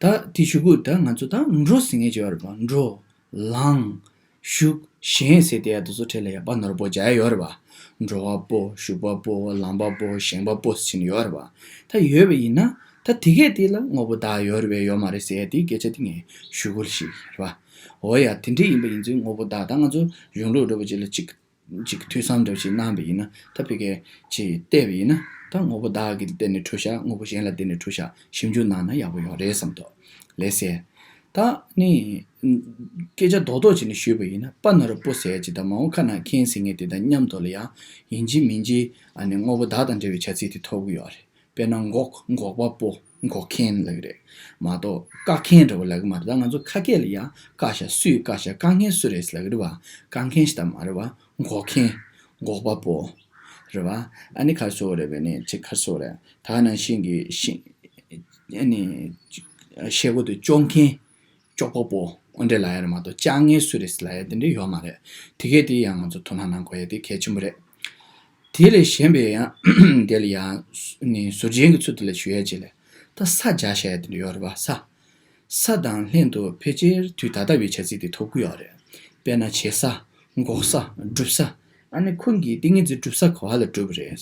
ད་དེ་གཞུག་གུ་ད་ང་ཚོ་ད་འགྲོ་ཟེར་མཁན་ཅིག་ཡོད་རེད་པ། འགྲོ། ལངས། བཞུགས། བཞེངས་ཟེར་དེ་ཡ་དེ་ཚོ་གྲས་ལ་ཡ་པ་ན་རོ་པོ་སྦྱར་ཡ་ཡོད་རེད་པ། འགྲོ་བ་པོ། བཞུགས་པ་པོ། ལངས་པ་པོ། བཞེངས་པ་པོ་ཟེར་ནས་ཡོད་རེད་པ། ད་ཡོད་པ་ཡིན་ན་ད་དེ་གས་དེ་ལ་དངོས་པོ་བདག་ཡོད་རེད་པས་ཡོད་མ་རེད་ཟེར་ཡ་དེའི་སྐད་ཆ་དེ་ངས་ཞུ་དགོས་ཞིག་རེད་པ། འོ་ཡ། དེ་འདྲ་ཡིན་པ་ཡིན་ཚུལ་དངོས་པོ་བདག་ད་ང་ཚོ་གཞུང་ལུགས་འདྲ་པོ་ཅིག་ལ་གཅིག་ཅིག་ཐོས་བསམ་འདྲ་ཞིག་གནང་བ་ཡིན་ན། ད་ཕ་གིར་ཅིག་བལྟས་པ་ཡིན་ན་ད་དངོས་པོ་བདག་གི་བརྟེན་ནས་གྲུབ་ཤག་དངོས་པོ་གཞན་ལ་བརྟེན་ནས་གྲུབ་ཤག་ཞིབ་འཇུག་གནང་ན་ཡག་པོ་ཡོད་རེད་བསམ་འདུག་ལགས་སེ། ད་ནི་སྐད་ཆ་རྡོག་རྡོག་བྱས་ནས་ཞུས་པ་ཡིན་ན་པ་ན་རོ་པོ་ཟེར་ཡ་ཅིག་དང་མ་འོངས་ཁ་ན་མཁན་ཟེར་མཁན་དེ་དང་མཉམ་དུ་ལ་ཡང་ཡིན་གཅིག་མིན་གཅིག་ཨ་ནི་དངོས་པོ་བདག་དང་འབྲེལ་བའི་བྱ་ཚིག་དེ་ཐོབ་ཀྱི་ཡོད་རེད། དཔེར་ན་འགོག་འགོག་པ་པོ། འགོག་མཁན་ལབ་ཀྱི་རེད་མ་གཏོགས་བཀག་མཁན་འདྲ་བོ་ལབ་ཀྱི་མ་རེད། ད་ང་ཚོ་ཁ་སྐད་ལ་ཡང་བཀག་ཤག་སུས་བཀག་ཤག་བཀག་མཁན་སུ་རེད་ལབ་ཀྱི་རེད་བ། བཀག་མཁན་ཞིག་ད་མ་རེད་བ། འགོག་མཁན། འགོག་པ་པོ། རེད་བ། ཨ་ནི་ག་རེ་ཟེར་དགོས་རེད་བས་ནས་ཅིག་ག་རེ་ཟེར་དགོས་རེད། ད་ག་ནང་བཞིན་གྱི་ཤིང་། ཨ་ནི་བཤད་སྒོ་དེ་གཅོག་མཁན། གཅོག་པ་པོ། འོ་འདྲས་ལབ་ཡ་རེད་མ་གཏོགས་བཅག་མཁན་སུ་རེད་ལབ་ཡ་དེ་འདྲས་ཡོད་མ་རེད། དེ་གས་དེ་ཡང་ང་ཚོ་དོ་སྣང་གནང་དགོས་ཡ་དེ་གལ་ཆེན་པོ་རེད། དེ་ལས་གཞན་པའི་ཡང་དེ་ལ་ཡང་ནི་ཟུར་རྒྱན་གྱི་ཚུལ་དུ་ལ་ཞུ་ཡ་ཅིག་ལས། ད་ས་སྦྱར་བཞག་ཡ་དེ་འདྲ་ཡོད་རེད་པ། ས། ས་དང་ལྷན་དུ་ཕལ་ཆེར་དུས་ད་ལྟ་བའི་བྱ་ཚིག་དེ་ཐོབ་ཀྱི་ཡོད་རེད། དཔེར་ན་བྱེད་ས། འགོག་ས། སྒྲུབ་ས། ཨ་ནི་ཁོང་གིས་ཏིང་ངེ་འཛིན་སྒྲུབ་ས་ག་བ་ལ་སྒྲུབ་རེད།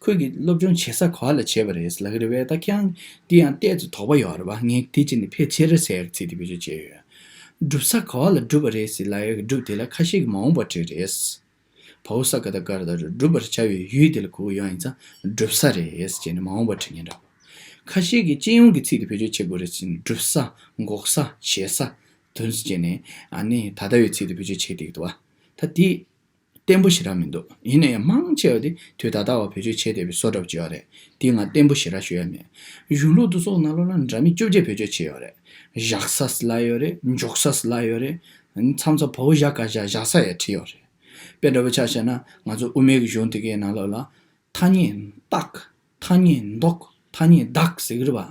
ཁོས་ཀྱི་སློབ་སྦྱོང་བྱེད་ས་ག་བ་ལ་བྱས་པ་རེད་ལབ་ཀྱི་རེད་པས། ད་ཁྱེད་རང་དེ་ཡང་ཏོག་ཙམ་དོགས་པ་ཡོད་རེད་པ། ངས་དེ་ཅི་ནས་ཕལ་ཆེར་ཟེར་ཡ་གི་ཚིག་དེ་བེད་སྤྱོད་བྱས་ཡོད། སྒྲུབ་ས་ག་བ་ལ་སྒྲུབ་པ་རེད་ཟེར་ལབ་ཡ་གི་སྒྲུབ་དེ་ལ་ཁ་ཤས་ཀྱིས་མ་འོངས་པ་བྲིས་རེད། བའོ་ས་ཀ་བཏགས་སྒ་ར་བཏགས་སྒྲ། སྒྲུབ་པར་བྱ་བའི་ཡུལ་དེ་ལ་གོ་གི་ཡོད་ཡིན་ཙང་སྒྲུབ་ས་རེད་ཟེར་ནས་མ་འོངས་པ་བྲིས་མཁན་འདྲ་བོ། ཁ་ཤས་ཀྱིས་སྤྱི་ཡོངས་ཀྱི་ཚིག་དེ་བེད་སྤྱོད་བྱེད་དགོས་རེད་ཟེར་ནས་སྒྲུབ་ས། འགོག་ས། བྱེད་ས། དོན་ཟེར་བྱས་ནས་ཨ་ནི་ད་ལྟ་བའི་ཚིག་དེ་བེད་སྤྱོད་བྱེད་བསྡད་ཀྱི་འདུག་བ། ད་དེ་བརྟན་པོ་ཞེ་དྲག་མི་འདུག་ཡིན་ན་ཡང་མང་ཆེ་བ་དེ་དུས་ད་ལྟ་བ་བེད་སྤྱོད་བྱས་བསྡད་པའི་བཟོ་འདྲ་བོ་ཅིག་ཡོད་རེད། དེ་ང་བརྟན་པོ་ཞེ་དྲག་ཞུ་ཡ་མེད། གཞུང་ལུགས་དེ་ཚོ་ནང་ལོགས་ལ་འདྲ་མིན་བཅོ་བརྒྱད་བེད་སྤྱོད་བྱས་ཡོད་རེད། བཞག་ས་ཟེར་ལབ་ཡོད་རེད། འཇོག་ས་ཟེར་ལབ་ཡོད་རེད། མཚམས་མཚམས་བའོ་བཞག་ག་བཞག་བཞག་ས་ཡང་བྲིས་ཡོད་རེད། དཔེ་འདྲ་པོ་ཆ་བཞག་ན་ང་ཚོ་དབུ་མའི་གི་གཞུང་དེ་གའི་ནང་ལོགས་ལ། ཐ་སྙད་བཏགས། ཐ་སྙད་འདོགས། ཐ་སྙད་བདག་ཟེར་གི་རེད་བ།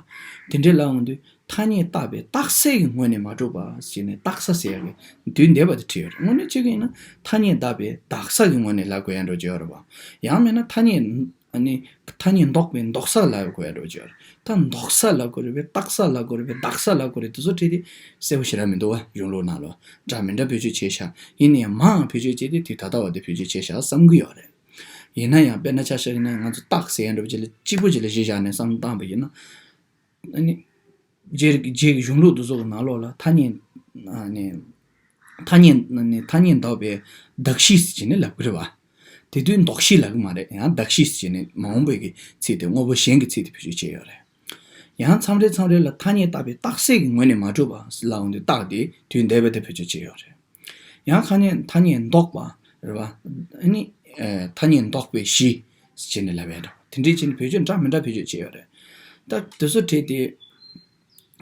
དེ་འདྲའི་ལབ་འོང་དུས་ཐ་སྙད་བཏགས་པའི་རྟགས་གསལ་གྱི་ངོས་ནས་མ་གྲུབ་པ་ཟེར་ནས་རྟགས་གསལ་ཟེར་ཡ་གི་དུས་འདས་པ་དེ་བྲིས་ཡོད་རེད། དངོས་གནས་བྱེད་ཀྱི་ཡིན་ན་ཐ་སྙད་བཏགས་པའི་བདག་ས་གི་ངོས་ནས་ལབ་དགོས་ཡ་འགྲོ་གི་ཡོད་རེད་བ། ཡང་མིན་ན་ཐ་སྙད་ ཨ་ནི་ཐ་སྙད་འདོགས་པའི་འདོགས་ས་ལབ་དགོས་ཡ་འགྲོ་ཅིག་ཡོད་རེད། ད་འདོགས་ས་ལབ་དགོས་རེད་པས། བཏགས་ས་ལབ་དགོས་རེད་པས། གདགས་ས་ལབ་དགོས་རེད། དེ་ཚོ་བྲིས་ཏེ་གསལ་པོ་ཞེ་དྲག་མི་འདུག་བ། གཞུང་ལུགས་ནང་ལ་འདྲ་མི་འདྲ་བེད་སྤྱོད་བྱས་ཤག་ཡིན་ན་ཡང་མང་བ་བེད་སྤྱོད་བྱས་ཏེ་དུས་ད་ལྟ་བ་དེ་བེད་སྤྱོད་བྱས་ཤག་བསམ་གྱི་ཡོད་རེད། ཡིན་ན་ཡང་དཔེར་ན་ཆ་བཞག་ན་ང་ཚོ་རྟགས་ཟེར་ཡ་འདྲ་པོ་ཅིག་ལ་གཅིག་པོ་ཅིག་ལ་གཞི་བཞག་ནས་བསམ་བློ་བཏང་པ་ཡིན་ན། ཨ་ནི། རྗེས་རྗེས་ཀྱི་གཞུང་ལུགས་དེ་ཚོ་གི་ནང་ལོགས་ལ་ཐ་སྙད། ཨ་ནི། ཐ་སྙད་ཨ་ནི་ཐ་སྙད་འདོགས་པའི་གདགས་གཞི་ཟེར་བྱས་ནས་ལབ་ཀྱི་རེད་བ། དེ་དུས་འདོགས་གཞི་ལབ་ཀྱི་མ་རེད། ཡང་གདགས་གཞི་ཟེར་བྱས་ནས་མ་འོངས་པའི་གི་ཚིག་དེ་དངོས་པོ་གཞན་གྱི་ཚིག་དེ་བེད་སྤྱོད་བྱས་ཡོད་རེད། ཡང་མཚམས་རེ་མཚམས་རེ་ལ་ཐ་སྙད་བཏགས་པའི་རྟགས་གསལ་གྱི་ངོས་ནས་མ་གྲུབ་པ་ལབ་འོང་དུས་རྟགས་དེ་དུས་འདས་པ་དེ་བེད་སྤྱོད་བྱས་ཡོད་རེད། ཡང་ཁ་ཉན་ཐ་སྙད་འདོགས་པ་རེད་བ། ཨ་ནི། ཨེ། ཐ་སྙད་འདོགས་པའི་གཞི་ཟེར་ནས་ལབ་ཡ་འདྲ་བོ་དེ་འདྲས་བྱས་ནས་བེད་སྤྱོད་འདྲ་མི་འདྲ་བེད་སྤྱོད་བྱས་ཡོད་རེད། ད་དེ་ཚོ་བྲིས་ཏེ་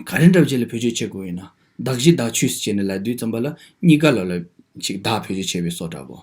ག་རེ་འདྲ་བོ་ཅིག་ལ་བེད་སྤྱོད་བྱེད་དགོས་ཡིན་ན། གདགས་གཞི་གདགས་ཆོས་ཟེར་ནས་ལབ་དུས་ཙམ་པ་ལ་གཉིས་ཀ་ལ་ལ་ཅིག་བདག་བེད་སྤྱོད་བྱས་པའི་བཟོ་འདྲ་བོ།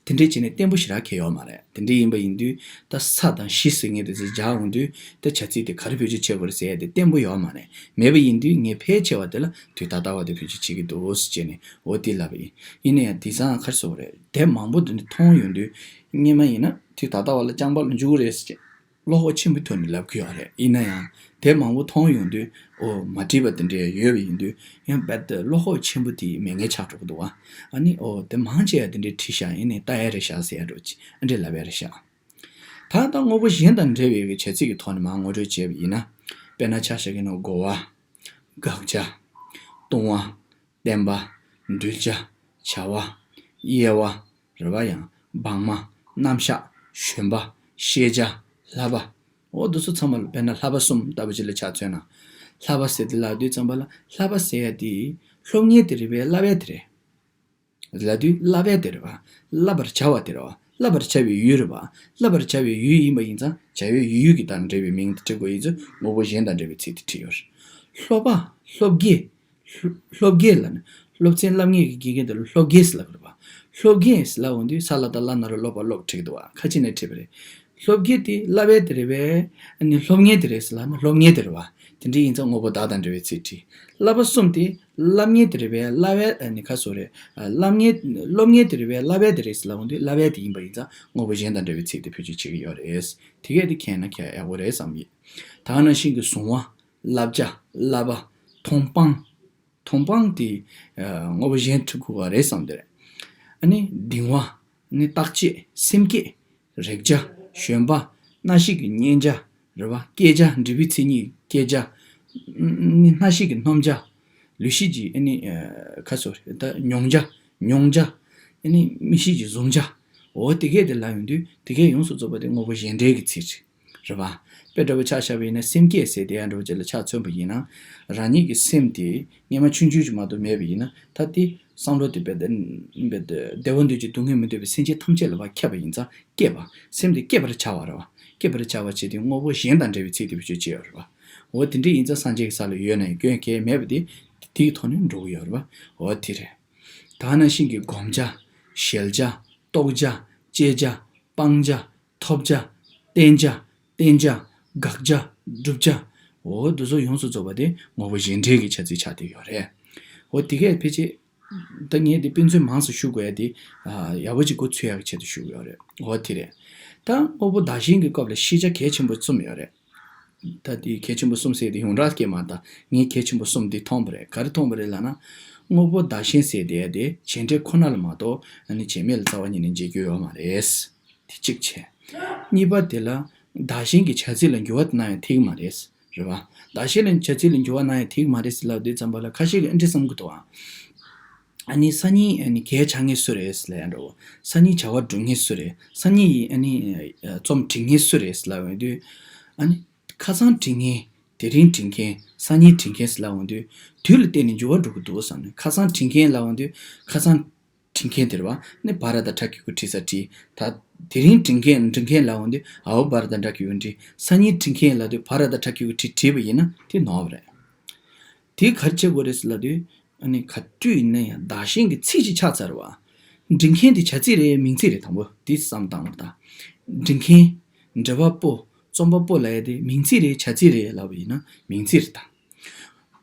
དེ་འདྲས་བྱས་ནས་བརྟན་པོ་ཞེ་དྲག་གང་ཡང་ཡོད་མ་རེད། དེ་འདྲས་ཡིན་པ་ཡིན་དུས་ད་ས་དང་གཞི་ཟེར་མཁན་དེ་ཚོ་སྦྱར་འོང་དུས་ད་བྱ་ཚིག་དེ་ག་རེ་བེད་སྤྱོད་བྱེད་དགོས་རེད་ཟེར་ཡ་དེ་བརྟན་པོ་ཡོད་མ་རེད། མེད་པ་ཡིན་དུས་ངས་ཕལ་ཆེ་བ་དེ་ལ་དུས་ད་ལྟ་བ་དེ་བེད་སྤྱོད་བྱེད་ཀྱི་འདུག་ཟེར་བྱས་ནས་འོ་དེ་ལབ་པ་ཡིན། ཡིན་ན་ཡང་དེང་སང་ག་རེ་ཟེར་དགོས་རེད། དེབ་མང་པོ་དེ་འདྲ་མཐོང་ཡོང་དུས་སྔོན་མ་ཡིན་ན་དུས་ད་ལྟ་བ་ལ་རྐྱང་པ་ལ་འཇུག་གི་རེད་ཟེར་བྱས་བློ་ཁོག་ཆེན་པོའི་ཐོག་ནས་ལབ་ཀྱི་ཡོད་རེད། ཡིན་ན་ཡང་དེབ་མང་པོ་མཐོང་ཡོང་དུས་ཨོ་མ་བྲིས་པ་དེ་འདྲ་ཡོད་པ་ཡིན་དུས་ཡང་རྦད་དེ་བློ་ཁོག་ཆེན་པོ་དེ་མེད་མཁན་ཆགས་འགྲོ་གི་འདུག་བ། ཨ་ནི་ཨོ་དེ་མང་ཆེ་བ་དེ་འདྲའི་བྲིས་ཤག་ཡིན་ནའི་ལྟ་ཡ་རེད་ཤག་ཟེར་ཡ་འདྲ་ཅིག་ཨ་འདྲས་ལབ་ཡ་རེད་ཤག་ད་ལྟ་དངོས་པོ་གཞན་དང་འབྲེལ་བའི་གི་བྱ་ཚིག་གི་ཐོག་ནས་མར་ངོ་སྤྲོད་བྱས་པ་ཡིན་ན། དཔེར་ན་ཆ་བཞག་གི་ན་དགོ་བ། དགག་བྱ། ལྟུང་བ། བསྟན་པ། འདུལ་བྱ། བྱ་བ། དབྱེ་བ། རེད་བ། ཡང་བག་མ། རྣམ་གཞག་བཞོན་པ། ཤེས་བྱ། བསླབ་པ། འོ་འདི་ཚོ་ཚང་མ་ལ་དཔེར་ན་བསླབ་པ་གསུམ་ལྟ་བུ་ཅིག་ལ་ཆ་མཚོན་ན། བསླབ་པ་ཟེར་དེ་ལབ་དུས་ཙམ་པ་ལ་བསླབ་པ་ཟེར་ཡ་དེ་སློབ་གཉེར་དེ་རེད་པས། བསླབ་པ་དེ་རེད། ལབ་དུས་བསླབ་པ་དེ་རེད་བ། བསླབ་པར་བྱ་བ་དེ་རེད་བ། བསླབ་པར་བྱ་བའི་ཡུལ་རེད་བ། བསླབ་པར་བྱ་བའི་ཡུལ་ཡིན་པ་ཡིན་ཙང་བྱ་བའི་ཡུལ་གྱི་དང་འབྲེལ་བའི་མིང་དེ་བྲི་དགོས་ཡིན་ཙང་དངོས་པོ་གཞན་དང་འབྲེལ་བའི་ཚིག་དེ་བྲིས་ཡོད་རེད། སློབ་པ། སློབ་དགེ། སློབ་དགེ་ལ་ནི་སློབ་ཚན་བསླབ་མཁན་གྱི་དགེ་རྒན་དེ་ལ་སློབ་དགེ་ཟེར་ལབ་ཀྱི་རེད་བ། སློབ་དགེ་ཟེར་ལབ་འོང་དུས་ས་ལ་བཏགས་སླ་ན་རོ་སློ་བ་སློབ་བྲིས་ཀྱི་འདུག་བ། ཁ་ཅིག་ནས་བྲིས་པ་རེད། སློབ་དགེ་དེ་བསླབ་པའི་དེ་རེད་པས། ཨ་ནི་སློབ་གཉེར་དེ་རེད་ཟེར་ལབ་ན་སློབ་གཉེར་དེ་རེད་བ། དེ་འདྲ་ཡིན་ཙང་དངོས་པོ་བདག་དང་འབྲེལ་བའི་ཚིག་བྲིས། བསླབ་པ་གསུམ་དེ་བསླབ་གཉེར་དེ་རེད་པས། བསླབ་པའི་ཨ་ནི་ཁ་སོ་རེད། ཨ་སློབ་གཉེར་སློབ་གཉེར་དེ་རེད་པས། བསླབ་པའི་དེ་རེད་ཟེར་ལབ་འོང་དུས་བསླབ་པའི་དེ་ཡིན་པ་ཡིན་ཙང་དངོས་པོ་གཞན་དང་འབྲེལ་བའི་ཚིག་དེ་བེད་སྤྱོད་བྱེད་ཀྱི་ཡོད་རེད། དེ་གས་དེ་མཁྱེན་ན་ཁྱད་ཡག་པོ་རེད་བསམ་གི། ད་ག་ནང་བཞིན་གྱི་གཟུང་བ། བསླབ་བྱ། བསླབ་པ། མཐོང་སྤང་། མཐོང་སྤང་དེ་ཨ་དངོས་པོ་གཞན་བྲི་དགོས་པ་རེད་བསམ་དེ་རེད། ཨ་ནི་གདིང་བ། ཨ་ནི་བརྟག་དཔྱད། སེམས་བསྐྱེད། རེག་བྱ། བཞོན་པ། སྣ་ཞིག་གི་མཉན་བྱ། རེད་བ། བསྐྱེད་བྱ། འབྲས་བུའི་མཚན་ཉིད་བསྐྱེད་བྱ། ཨ་ནི་སྣ་ཞིག་གི་སྣོམ་བྱ། ལུས་ཤིག་གི་ཨ་ནི་ཨ་ཁ་སོ་རེད། ད་མྱོང་བྱ། མྱོང་བྱ། ཨ་ནི་མིག་ཤིག་གི་བཟུང་བྱ། འོ་དེ་གས་དེ་ལབ་ཡོང་དུས་དེ་གས་ཡོངས་སུ་རྫོགས་པ་དེ་དངོས་པོ་གཞན་འབྲེལ་གྱི་ཚིག་རེད། རེད་བ། དཔེ་འདྲ་པོ་ཆ་བཞག་པ་ཡིན་ན་སེམས་བསྐྱེད་ཟེར་དེ་ཡང་འདྲ་པོ་ཅིག་ལ་ཆ་མཚོན་པ་ཡིན་ན། རང་ཉིད་ཀྱི་སེམས་དེ་སྔོན་མ་ཆུང་ཆུང་ཅིག་མ་གཏོགས་མེད་པ་ཡིན་ན་ད་དེ་བསམ་བློ་དེ་རྦད་དེ་རྦད་དེ་བདེ་བ་འདོད་ཀྱི་སྡུག་བསྔལ་མི་འདོད་པའི་སེམས་ཅན་ཐམས་ཅད་ལ་ཕར་ཁྱབ་པ་ཡིན་ཙང་བསྐྱེད་པ། སེམས་དེ་བསྐྱེད་པར་བྱ་བ་རེད་བ། བསྐྱེད་པར་བྱ་བ་བྱེད་དུས་དངོས་པོ་གཞན་དང་འབྲེལ་བའི་ཚིག་དེ་བེད་སྤྱོད་བྱས་ཡོད་རེད་བ། འོ་དེ་འདྲ་ཡིན་ཙང་སངས་རྒྱས་ཀྱི་ས་ལ་ཡོད་ན་ཡང་སྐྱོན་གང་ཡང་མེད་པ་དེ་དེའི་ཐོག་ནས་འགྲོ་གི་ཡོད་རེད་བ། འོ་དེ་རེད། ད་ག་ནང་བཞིན་གྱི་སྒོམ་བྱ། ཞལ་བྱ། རྟོགས་བྱ། དཔྱད་བྱ། སྤང་བྱ། ཐོབ་བྱ། བསྟེན་བྱ། བསྟན་བྱ། དགག་བྱ། བསྒྲུབ་བྱ། འོ་འདི་ཚོ་ཡོངས་སུ་རྫོགས་པ་དེ་དངོས་པོ་གཞན་འབྲེལ་གྱི་བྱ་ཚིག་ཆགས་བསྡད་ཡོད་རེད། འོ་དེ་གས་ཕལ་ཆེར། ད་ངས་དེ་དཔེ་མཚོན་མང་ཙམ་ཞུ་དགོས་ཡ་དེ། ཨ་ཡག་པོ་ཅིག་མགོ་ཚོས་ཡག་གི་ཆེད་དུ་ཞུ་གི་ཡོད་རེད། འོ་དེ་རེད། ད་དངོས་པོ་བདག་གཞན་གྱི་སྐབས་ལ་ཤེས་བྱ་གལ་ཆེན་པོ་གསུམ་ཡོད་རེད། ད་དེ་གལ་ཆེན་པོ་གསུམ་ཟེར་དེ་ཡོངས་གྲགས་སྐད་མ་ད་ངས་གལ་ཆེན་པོ་གསུམ་དེ་མཐོང་པ་རེད། ག་རེ་མཐོང་པ་རེད་ལབ་ན། དངོས་པོ་བདག་གཞན་ཟེར་དེ་དེ་བྱེད་འབྲེལ་ཁོ་ན་ལ་མ་གཏོགས་ཨ་ནི་བྱེད་མེད་ལ་རྩ་བ་ཉིད་ནས་འབྱེད་རྒྱུ་ཡོད་མ་རེད། དེ་གཅིག་བྱས། གཉིས་པ་དེ་ལ་བདག་གཞན་གྱི་བྱ་ཚིག་ལ་འགྱུར་བ་གནང་ཡང་འཐད་ཀྱི་མ་རེད། རེད་བ། བདག་གཞན་ལ་བྱ་ཚིག་ལ་འགྱུར་བ་གནང་ཡང་འཐད་ཀྱི་མ་རེད་ཟེར་ལབ་དུས་ཙམ་པ་ལ་ཁ་ཤས་ཀྱིས་ཨ་འདྲ་བསམ་གྱི་འདུག་ཨ། ཨ་ནི་སང་ཉིན་ཨ་ནི་གད་རྒྱག་མཁན་སུ་རེད་ཟེར་ལབ་ཡ་འདྲ་བོ། སང་ཉིན་བྱ་བ་སྒྲུབ་མཁན་སུ་རེད། སང་ཉིན་ཡི་ཨ་ནི་ཨ་རྩོམ་འབྲི་མཁན་སུ་རེད་ཟེར་ལབ་ཡོང་དུས། ཨ་ནི་ཁ་སང་འབྲི་མཁན། དེ་རིང་འབྲི་མཁན། སང་ཉིན་འབྲི་མཁན་ཟེར་ལབ་ཡོང་དུས། དུས་ལ་བརྟེན་ནས་འགྱུར་བ་འགྲོ་གི་འདུག་བསམ་ནས་ཁ་སང་འབྲི་མཁན་ལབ་ཡོང་དུས་ཁ་སང་། འབྲི་མཁན་དེ་རེད་བ། ནི་བ་ར་བཏགས་བྲ་གི་གུ་བྲི་ས་བྲིས། ད་དེ་རིང་འབྲི་མཁན་འབྲི་མཁན་ལབ་འོང་དུས་འ་བ་བ་ར་བཏགས་འབྲ་གི་གུ་འབྲི། སང་ཉིན་འབྲི་མཁན་ལབ་དུས་བ་ར་བཏགས་བྲ་གི་གུ་བྲི་བྲིས་པ་ཡིན་ན་དེ་ནོར་བ་རེད། དེ་ག་རེ་བྱེད་དགོས་རེད་ཟེར་ལབ་དུས། ཨ་ནི་ག་དུས་ཡིན་ན་ཡང་བདག་གཞན་གྱི་ཚིག་ཅིག་ཆགས་ཚར་བ། འབྲི་མཁན་དེ་བྱ་ཚིག་རེད་མིང་ཚིག་རེད། དང་པོ་དེ་བསམ་བཏང་བ་དང་། འབྲི་མཁན། འབྲི་བ་པོ། རྩོམ་པ་པོ་ལབ་ཡ་དེ་མིང་ཚིག་རེད་བྱ་ཚིག་རེད་ལབ་པ་ཡིན་ན་མིང་ཚིག་རེད་ད།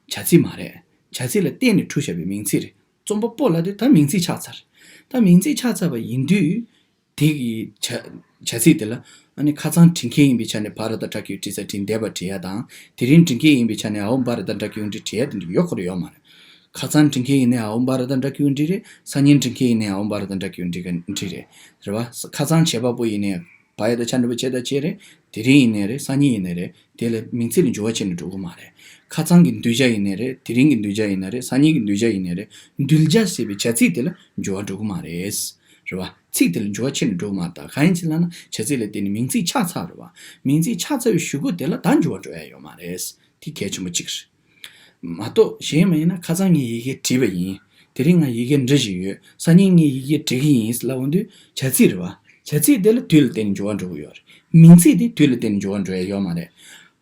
བྱ་ཚིག་མ་རེད། བྱ་ཚིག་ལ་བརྟེན་ནས་གྲུབ་བཞག་པའི་མིང་ཚིག་རེད། རྩོམ་པ་པོ་ལབ་དུས་ད་མིང་ཚིག་ཆགས་ཚར། ད་མིང་ཚིག་ཆགས་ཚར་བ་ཡིན་དུས། དེ་གི་བྱ་ བྱ་ཚིག་དེ་ལ་ཨ་ནི་ཁ་སང་འབྲི་མཁན་ཡིན་པའི་ཆ་ནས་བྷ་ར་ཏ་ཏྲ་ཀི་ཡུ་འབྲི་ས་འབྲི་བདེ་བ་འབྲི་ཡ་དང་། དེ་རིང་འབྲི་མཁན་ཡིན་པའི་ཆ་ནས་ཨའོ་བྷ་ར་ཏ་ཏྲ་ཀི་ཡུ་འབྲི་འབྲི་ཡ་དེ་འདྲ་ཡོད་ཁོ་ར་ཡོད་མ་རེད། ཁ་སང་འབྲི་མཁན་ཡིན་ནའི་ཨའོ་བྷ་ར་ཏ་ཏྲ་ཀི་ཡུ་འབྲི་རེད། སང་ཉིན་འབྲི་མཁན་ཡིན་ནའི་ཨའོ་བྷ་ར་ཏ་ཏྲ་ཀི་ཡུ་འབྲི་ག་འབྲི་རེད། རེད་བ། ཁ་སང་བྱེད་པ་པོ་ཡིན་ནའི་བ་ཡ་ད་ཆ་འགྲེང་བུ་བྱེད་ད་བྱེད་རེད། དེ་རིང་ཡིན་ནའི་རེད། སང་ཉིན་ཡིན་ནའི་རེད། དེ་ལ་མིང་ཚིག་ལ་འགྱུར་བ་ཕྱིན་ནས་འགྲོ་གི་མ་རེད། ཁ་སང་གི་གདུལ་བྱ་ཡིན་ནའི་རེད། དེ་རིང་གི་གདུལ་བྱ་ཡིན་ནའི་རེད། སང་ཉིན་གྱི་གདུལ་བྱ་ཡིན་ནའི་རེད། གདུལ་བྱ་ཟེར་བའི་བྱ་ཚིག་དེ་ལ་འགྱུར་བ་འགྲོ་གི་མ་རེད། རེད་བ། ཚིག་དེ་ལ་འགྱུར་བ་ཕྱིན་ནས་འགྲོ་གི་མ་རེད། ད་གང་ཡིན་ཟེར་ལབ་ན་བྱ་ཚིག་ལ་བརྟེན་ནས་མིང་ཚིག་ཆགས་ཚར་རེད་བ། མིང་ཚིག་ཆགས་ཚར་བའི་གཞུག་གུ་དེ་ལ་ད་འགྱུར་བ་འགྲོ་ཡ་ཡོད་མ་རེད། དེ་གལ་ཆེན་པོ་གཅིག་རེད། མ་གཏོགས་གཞན་མ་ཡིན་ན་ཁ་སང་ངས་ཡི་གེ་བྲིས་པ་ཡིན། དེ་རིང་ང་ཡི་གེ་འབྲི་བཞིན་ཡོད། སང་ཉིན་ངས་ཡི་གེ་འབྲི་གི་ཡིན་ལབ་འོང་དུས་བྱ་ཚིག་རེད་བ། བྱ་ཚིག་དེ་ལ་དུས་ལ་བརྟེན་ནས་འགྱུར་བ་འགྲོ་གི་ཡོད་རེད། མིང་ཚིག་དེ་དུས་ལ་བརྟེན་ནས་འགྱུར་བ་འགྲོ་ཡ་ཡོད་མ་རེད།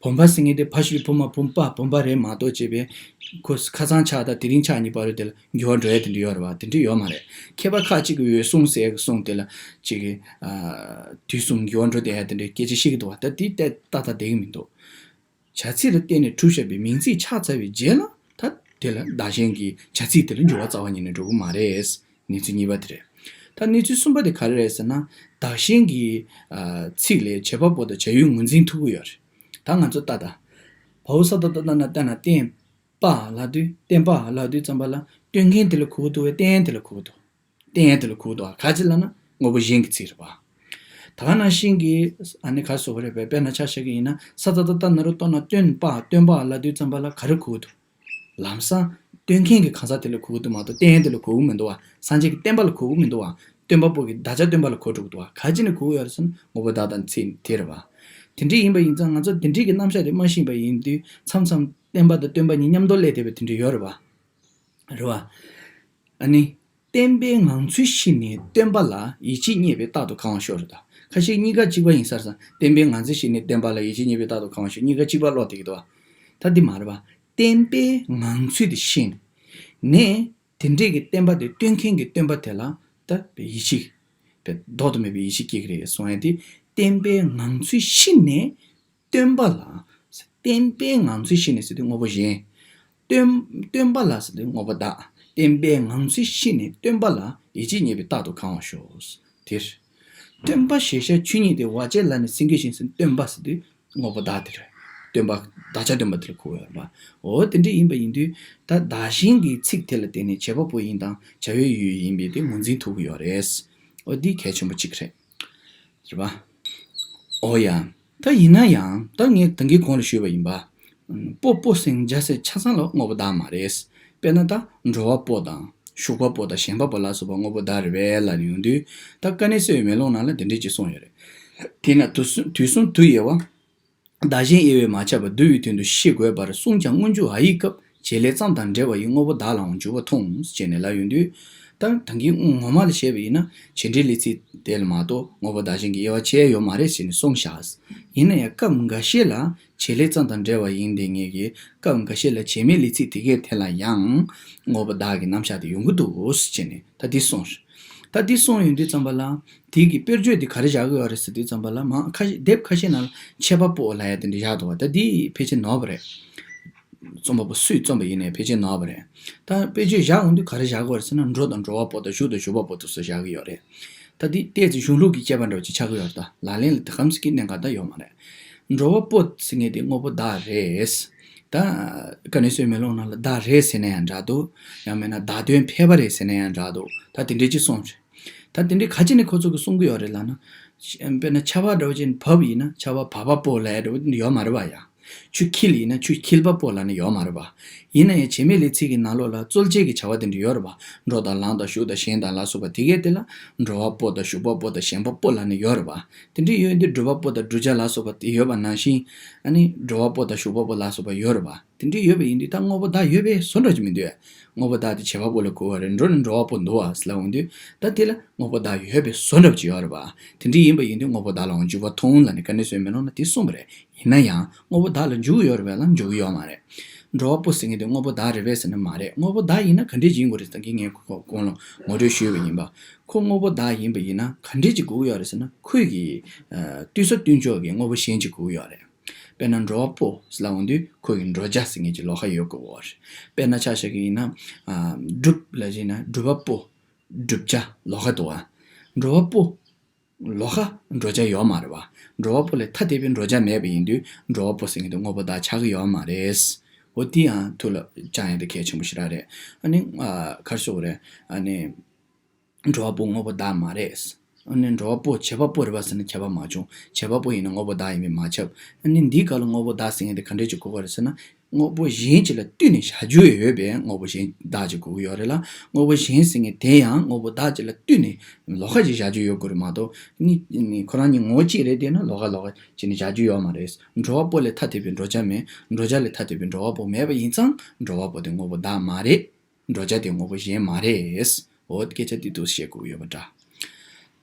བུམ་པ་ཟེར་མཁན་དེ་ཕ་ཤུལ་བུ་མ་བུམ་པ་བུམ་པ་རེད་མ་གཏོགས་བྱས་པས་ཁོ་ཁ་སང་ཆགས་དང་དེ་རིང་ཆགས་གཉིས་བར་དེ་ལ་འགྱུར་བ་འགྲོ་ཡ་དེ་འདྲ་ཡོད་རེད་བ། དེ་འདྲ་ཡོད་མ་རེད། མཁས་པ་ཁ་ཅིག་གིས་འོད་སྲུང་ཟེར་གི་སྲུང་དེ་ལ་ཅིག་གི་དུས་གསུམ་འགྱུར་བ་འགྲོ་བསྡད་ཡ་དེ་འདྲའི་སྐད་ཆ་བཤད་ཀྱི་འདུག་བ། ད་དེ་ཏག་ཏག་བསྡད་ཀྱི་མི་འདུག་བྱ་ཚིག་ལ་བརྟེན་ནས་གྲུབ་བཞག་པའི་མིང་ཚིག་ཆགས་ཚར་བའི་རྗེས་ལ་ད་དེ་ལ་བདག་གཞན་གྱི་བྱ་ཚིག་དེ་ལ་འགྱུར་བ་རྩ་བ་ཉིད་ནས་འགྲོ་གི་མ་རེད། གནས་ཚུལ་གཉིས་པ་དེ་རེད། ད་གནས་ཚུལ་གསུམ་པ་དེ་ག་རེ་རེད་ཟེར་ན། བདག་གཞན་གྱི་ཨ་ཚིག་ལས་བྱེད་པ་པོ་དང་བྱ་ཡུལ་ངོས་འཛིན་ཐུབ་ཀྱི་ཡོད་རེད། ད་ང་ཚོ་ལྟ་ད། བའོ་ས་ད་ད་ད་ན་ད་ན་བསྟན་པ་ལབ་དུས་བསྟན་པ་ལབ་དུས་ཙམ་པ་ལ་སྟོན་མཁན་དེ་ལ་གོ་གི་འདུག་བས་བསྟན་དེ་ལ་གོ་གི་འདུག་བསྟན་དེ་ལ་གོ་གི་འདུག་བ། ག་ཅི་ལབ་ན་དངོས་པོ་གཞན་གྱི་ཚིག་རེད་བ། ད་ག་ནང་བཞིན་གྱི་ཨ་ནི་ག་རེ་ཟེར་དགོས་རེད་པས། དཔེར་ན་ཆ་བཞག་གི་ཡིན་ན་ས་ད་ད་ད་ན་རོ་ཏོ་ན་སྟོན་པ་སྟོན་པ་ལབ་དུས་ཙམ་པ་ལ་ག་རེ་གོ་གི་འདུག་ལམ་སང་སྟོན་མཁན་གྱི་གང་ཟག་དེ་ལ་གོ་གི་འདུག་མ་གཏོགས་བསྟན་དེ་ལ་གོ་གི་མི་འདུག་བ། སངས་རྒྱས་ཀྱི་བསྟན་པ་ལ་གོ་གི་མི་འདུག་བ། སྟོན་པ་པོ་གི་བདག་ཅག་སྟོན་པ་ལ་གོ་འགྲོ་གི་འདུག་བ། ག་ཅི་ནས་གོ་གི་ཡོད་རེད་ཟེར་ན་དངོས་པོ་བདག་དང་ཚིག་དེ་རེད་བ། དེ་འདྲ་ཡིན་པ་ཡིན་ཙང་ང་ཚོ་དེ་འདྲའི་གི་རྣམ་གཞག་དེ་མ་ཤེས་པ་ཡིན་དུས་མཚམས་མཚམས་བསྟན་པ་དང་སྟོན་པ་གཉིས་མཉམ་དུ་སླེབས་བསྡད་པ་དེ་འདྲ་ཡོད་རེད་བ། རེད་བ། ཨ་ནི། བསྟན་པའི་ངང་ཚུལ་ཤེས་ནས་སྟོན་པ་ལ་ཡིད་ཆེས་རྙེད་པས་རྟག་ཏུ་གང་བར་ཤོག་རེད་ད། ཁ་ཤས་གཉིས་ཀ་གཅིག་པ་ཡིན་ས་རེད་ས། བསྟན་པའི་ངང་ཚུལ་ཤེས་ནས་སྟོན་པ་ལ་ཡིད་ཆེས་རྙེད་པས་རྟག་ཏུ་གང་བར་ཤོག་གཉིས་ཀ་གཅིག་པ་ཀློག་བསྡད་ཀྱི་འདུག་བ། ད་འདི་མ་རེད་བ། བསྟན་པའི་ངང་ཚུལ་དེ་ཤེས་ནས། དེ་འདྲས་ཀྱི་བསྟན་པ་དེ་སྟོན་མཁན་གྱི་སྟོན་པ་དེ་ལ་ད་ཡིད་ཆེས། ལྡོག་ཏུ་མེད་པའི་ཡིད་ཆེས་སྐྱེ་གི་རེད་གསུང་ཡ་དེ། བསྟན་པའི་ངང་ཚུལ་ཤེས་ནས། སྟོན་པ་ལ། བསྟན་པའི་ངང་ཚུལ་ཤེས་ནས་ཟེར་དུས་དངོས་པོ་གཞན། སྟོན་སྟོན་པ་ལ་ཟེར་དུས་དངོས་པོ་བདག་བསྟན་པའི་ངང་ཚུལ་ཤེས་ནས་སྟོན་པ་ལ་ཡིད་ཆེས་རྙེད་པས་རྟག་ཏུ་གང་བར་ཤོག་དེར། སྟོན་པ་ཞེས་བྱ་ཆོས་ཉིད་དེ། བར་ཆད་ལ་ནི་སེང་གེ་བཞིན་ཟེར་སྟོན་པ་ཟེར་དུས་དངོས་པོ་བདག་དེ་རེད། སྟོན་པ་བདག་ཅག་སྟོན་པ་དེ་ལ་གོ་ཡོད་པ། འོ་དེ་འདྲ་ཡིན་པ་ཡིན་དུས་ད་བདག་གཞན་གྱི་ཚིག་དེ་ལ་བརྟེན་ནས་བྱེད་པ་པོ་ཡིན་དང་བྱ་བའི་ཡུལ་ཡིན་པས་དེ་ངོས་འཛིན་ཐུབ་ཀྱི་ཡོད་རེད། འོ་འདི་གལ་ཆེན་པོ་གཅིག་རེད། རེད་པ། འོ་ཡ། ད་ཡིན་ན་ཡང་ད་ངས་ད་གིན་གོང་ལ་ཞུས་པ་ཡིན་པ། པོ་པོ་སེང་རྒྱ་ཟེར་ཆ་ཚང་ལ་དངོས་པོ་བདག་མ་རེད། དཔེར་ན་ད་འགྲོ་བ་པོ་དང་ཞུགས་པ་པོ་དང་ཞེན་པ་པོ་ལ་སོགས་པ་དངོས་པོ་བདག་རེད་པས་ལབ་ནས་ཡོང་དུས། ད་ཀ་ནེ་སོའི་མེ་ལོང་ནང་ལ་དེ་འདྲས་ཅིག་གསུངས་ཡོད་རེད། དེས་ན་དུས་གསུམ་དུས་གསུམ་དུ་དབྱེ་བ། བདག་གཞན་དབྱེ་བས་མ་ཁྱབ་པ་བསྡུ་བའི་དོན་དུ་ཤེས་དགོས་པར་གསུངས་ཀྱང་སྔོན་འཇུག་ཨ་ཡིག་སྐབས་བྱེད་ལས་ཙམ་དང་འབྲེལ་བ་ཡི་དངོས་པོ་བདག་ལའང་འཇུག་པ་མཐོང་ཞེས་ནས་ལབ་ཡོང་དུས། ད་ད་གིན་ངོ་མ་ལ་བཤད་པ་ཡིན་ན་བྱེད་འབྲེལ་ལས་ཚིག་དེ་ལ་མ་གཏོགས་དངོས་པོ་བདག་གཞན་གྱི་དབྱེ་བ་ཕྱེ་ཡ་ཡོད་མ་རེད་ཟེར་ནས་གསུངས་བཞག་ཡིན་ན་ཡང་སྐབས་འགའ་ཤས་ལ་བྱེད་ལས་ཙམ་དང་འབྲེལ་བ་ཡིན་དེ་ངེས་ཀྱི་སྐབས་འགའ་ཤས་ལ་བྱེད་མེད་ལས་ཚིག་དེ་གས་དེ་ལ་ཡང་དངོས་པོ་བདག་གི་རྣམ་གཞག་དེ་ཡོང་གི་འདུག་ཟེར་ནས་ད་འདི་གསུངས། ད་འདི་གསུངས་ཡོང་དུས་ཙམ་པ་ལ་དེ་གི་དཔེར་བརྗོད་དེ་ག་རེ་བཞག་གི་ཡོད་རེད་ཟེར་དུས་ཙམ་པ་ལ་མ་ཁ་ཤས་དེབ་ཁ་ཤས་ནང་ལ་ཆད་པ་པོ་ལབ་ཡ་དེ་འདྲ་བཞག་འདུག་བ། ད་འདི་ཕལ་ཆེར་ནོར་བ་རེད། རྩོམ་པ་པོ་སུས་རྩོམ་པ་ཡིན་ནའི་ཕལ་ཆེར་ནོར་བ་རེད། ད་དཔེར་བརྗོད་བཞག་འོང་དུས་ག་རེ་བཞག་གི་ཡོད་རེད་ཟེར་ན་འགྲོ་དང་འགྲོ་བ་པོ་དང་ཞུགས་དང་ཞུགས་པ་པོ་དེ་ཚོ་བཞག་གི་ཡོད་རེད། ད་འདི་ཏོག་ཙམ་གཞུང་ལུགས་ཀྱི་དཔྱད་པ་འདྲ་བོ་ཅིག་ཆགས་ཀྱི་ཡོད་རེད། ད་ལག་ལེན་ལ་དེ་གམ་ཟེར་གྱི་གནད་འགག་ད་ཡོད་མ་རེད། འགྲོ་བ་པོ་ཟེར་མཁན་དེ་དངོས་པོ་བདག་རེད། ད་ཀ་ནེ་སོའི་མེ་ལོང་ནང་ལ་བདག་རེད་ཟེར་ན་ཡང་འདྲ་འདུག་ཡང་མིན་ན་བདག་དོན་ཕལ་པ་རེད་ཟེར་ན་ཡང་འདྲ་འདུག་ད་དེ་འདྲས་ཅིག་གསུངས་རེད། ད་དེ་འདྲས་ག་ཅི་ནས་ཁོ་ཚོ་གིས་གསུང་གི་ཡོད་རེད་ལབ་ན། དཔེར་ན་ཆར་པ་འདྲ་བོ་ཅིག་བབས་ཡིན་ན་ཆར་པ་བབས་པ་པོ་ལབ་ཡ་འདྲ་བོ་ཡོད་མ་རེད་པ་ཡ། ཆུ་འཁྱིལ་ཡིན་ན་ཆུ་འཁྱིལ་པ་པོ་ལབ་ནི་ཡོད་མ་རེད་པ། ཡིན་ན་ཡང་བྱེད་མེད་ལས་ཚིག་གི་ནང་ལོགས་ལ་རྩོལ་བྱེད་ཀྱི་བྱ་བ་དེ་འདྲ་ཡོད་རེད་པ། འགྲོ་དང་ལངས་དང་ཞུགས་དང་ཞེན་དང་ལ་སོགས་པ་དེ་གས་དེ་ལ་འགྲོ་བ་པོ་དང་ཞུགས་པ་པོ་དང་ཞེན་པ་པོ་ལབ་ནི་ཡོད་རེད་པ། དེ་འདྲ་ཡོད་དུས་སྒྲུབ་པ་པོ་དང་བསྒྲུབ་བྱ་ལ་སོགས་པ་དེ་ཡོད་པ་ནང་བཞིན། ཨ་ནི་འགྲོ་བ་པོ་དང་ཞུགས་པ་པོ་ལ་སོགས་པ་ཡོད་རེད་པ། དེ་འདྲ་ཡོད་པ་ཡིན་དུས་ད་དངོས་པོ་བདག་ཡོད་པའི་བཟོ་འདྲ་ཅིག་མི་འདུག་དངོས་པོ་བདག་དེ་བྱེད་པ་པོ་ལ་གོ་བ་རེད། འགྲོ་ནི་འགྲོ་བ་པོ་འདུག་བ་ཟེར་ལབ་འོང་དུས་ད་དེ་ལ་དངོས་པོ་བདག་ཡོད་པའི་བཟོ་འདྲ་ཅིག་ཡོད་རེད་པ། དེ་འདྲ་ཡིན་པ་ཡིན་དུས་དངོས་པོ་བདག་ལའང་འཇུག་པ་མཐོང་ལབ་ནས་ཀ་ནེ་སོའི་མེ་ལོང་ལ་དེ་གསུངས་པ་རེད། ཡིན་ན་ཡང་དངོས་པོ་བདག་ལ་འཇུག་གི་ཡོད་རེད་པས་ལ་འཇུག་གི་ཡོད་མ་རེད། འགྲོ་བ་པོ་ཟེར་མཁན་དེ་དངོས་པོ་བདག་རེད་པས་ཟེར་ན་མ་རེད། དངོས་པོ་བདག་ཡིན་ན་ག་འདྲས་ཡིན་དགོས་རེད་ཟེར་ད་གིན་ངས་ཁོ་གོང་ལ་ངོ་སྤྲོད་ཞུས་པ་ཡིན་པ། ཁོ་དངོས་པོ་བདག་ཡིན་པ་ཡིན་ན་ག་འདྲས་ཅིག་དགོས་ཀྱི་ཡོད་རེད་ཟེར་ན་ཁོས་ཀྱི་ལྟོས་ས་ལྟོས་འཇོག་གི་དངོས་པོ་གཞན་ཅིག་དགོས་ཀྱི་ཡོད་རེད། དཔེར་ན་འགྲོ་བ་པོ་ཟེར་ལབ་འོང་དུས་ཁོ་གི་འགྲོ་བྱ་ཟེར་མཁན་གྱི་ལོགས་ཀ་ཡོད་དགོས་པ་རེད། དཔེར་ན་ཆ་བཞག་གི་ཡིན་ན། ཨ། སྒྲུབ་ལབ་བྱས་ན་སྒྲུབ་པ་པོ། བསྒྲུབ་བྱ་ལོགས་ཀ་འདུག་བ། འགྲོ་བ་པོ། ལོགས་ཀ་འགྲོ་བྱ་ཡོད་མ་རེད་བ། འགྲོ་བ་པོ་ལས་ཐ་དད་པའི་འགྲོ་བྱ་མེད་པ་ཡིན་དུས་འགྲོ་བ་པོ་ཟེར་མཁན་དེ་དངོས་པོ་བདག་ཆགས་ཀྱི་ཡོད་མ་རེད། འོ་དེ་ཡང་ཐུགས་ལ་བཅངས་ཡ་དེ་གལ་ཆེན་པོ་ཞེ་དྲག་རེད། ཨ་ནི་ཨ་ག་རེ་ཟེར་དགོས་རེད། ཨ་ནི་འགྲོ་བ་པོ་དངོས་པོ་བདག་མ་རེད། ཨ་ནི་འགྲོ་བ་པོ་བྱེད་པ་པོ་རེད་པ་ཟེར་ན་ཁྱད་པར་མ་བྱུང་། བྱེད་པ་པོ་ཡིན་ན་དངོས་པོ་བདག་ཡིན་པས་མ་ཁྱབ། ཨ་ནི་འདིའི་སྐབས་ལ་དངོས་པོ་བདག་ཟེར་མཁན་དེ་ག་འདྲས་ཅིག་གོ་དགོས་རེད་ཟེར་ན། དངོས་པོ་གཞན་ཅིག་ལ་བསྟུན་ནས་བཞག་རྒྱུ་ཡོད་པའི་དངོས་པོ་གཞན་བདག་ཅིག་དགོས་ཀྱི་ཡོད་རེད་ལ། དངོས་པོ་གཞན་ཟེར་མཁན་དེ་ཡང་དངོས་པོ་བདག་ཅིག་ལ་བསྟུན་ནས་ལོགས་ཀ་ཅིག་བཞག་རྒྱུ་ཡོད་དགོས་རེད་མ་གཏོགས། ནི་ནི་ཁོ་རང་གཉིས་ངོ་བོ་གཅིག་རེད་བསྡད་ན་ལོགས་ཀ་ལོགས་ཀ་བྱས་ནས་བཞག་རྒྱུ་ཡོད་མ་རེད། འགྲོ་བ་པོ་ལས་ཐ་དད་པའི་འགྲོ་བྱ་མེད། འགྲོ་བྱ་ལས་ཐ་དད་པའི་འགྲོ་བ་པོ་མེད་པ་ཡིན་ཙང་འགྲོ་བ་པོ་དེ་དངོས་པོ་བདག་མ་རེད། འགྲོ་བྱ་དེ་དངོས་པོ་གཞན་མ་རེད། འོ་སྐད་ཆ་དེ་འདུག་བཤད་དགོས་ཡོད་པ་འདྲ།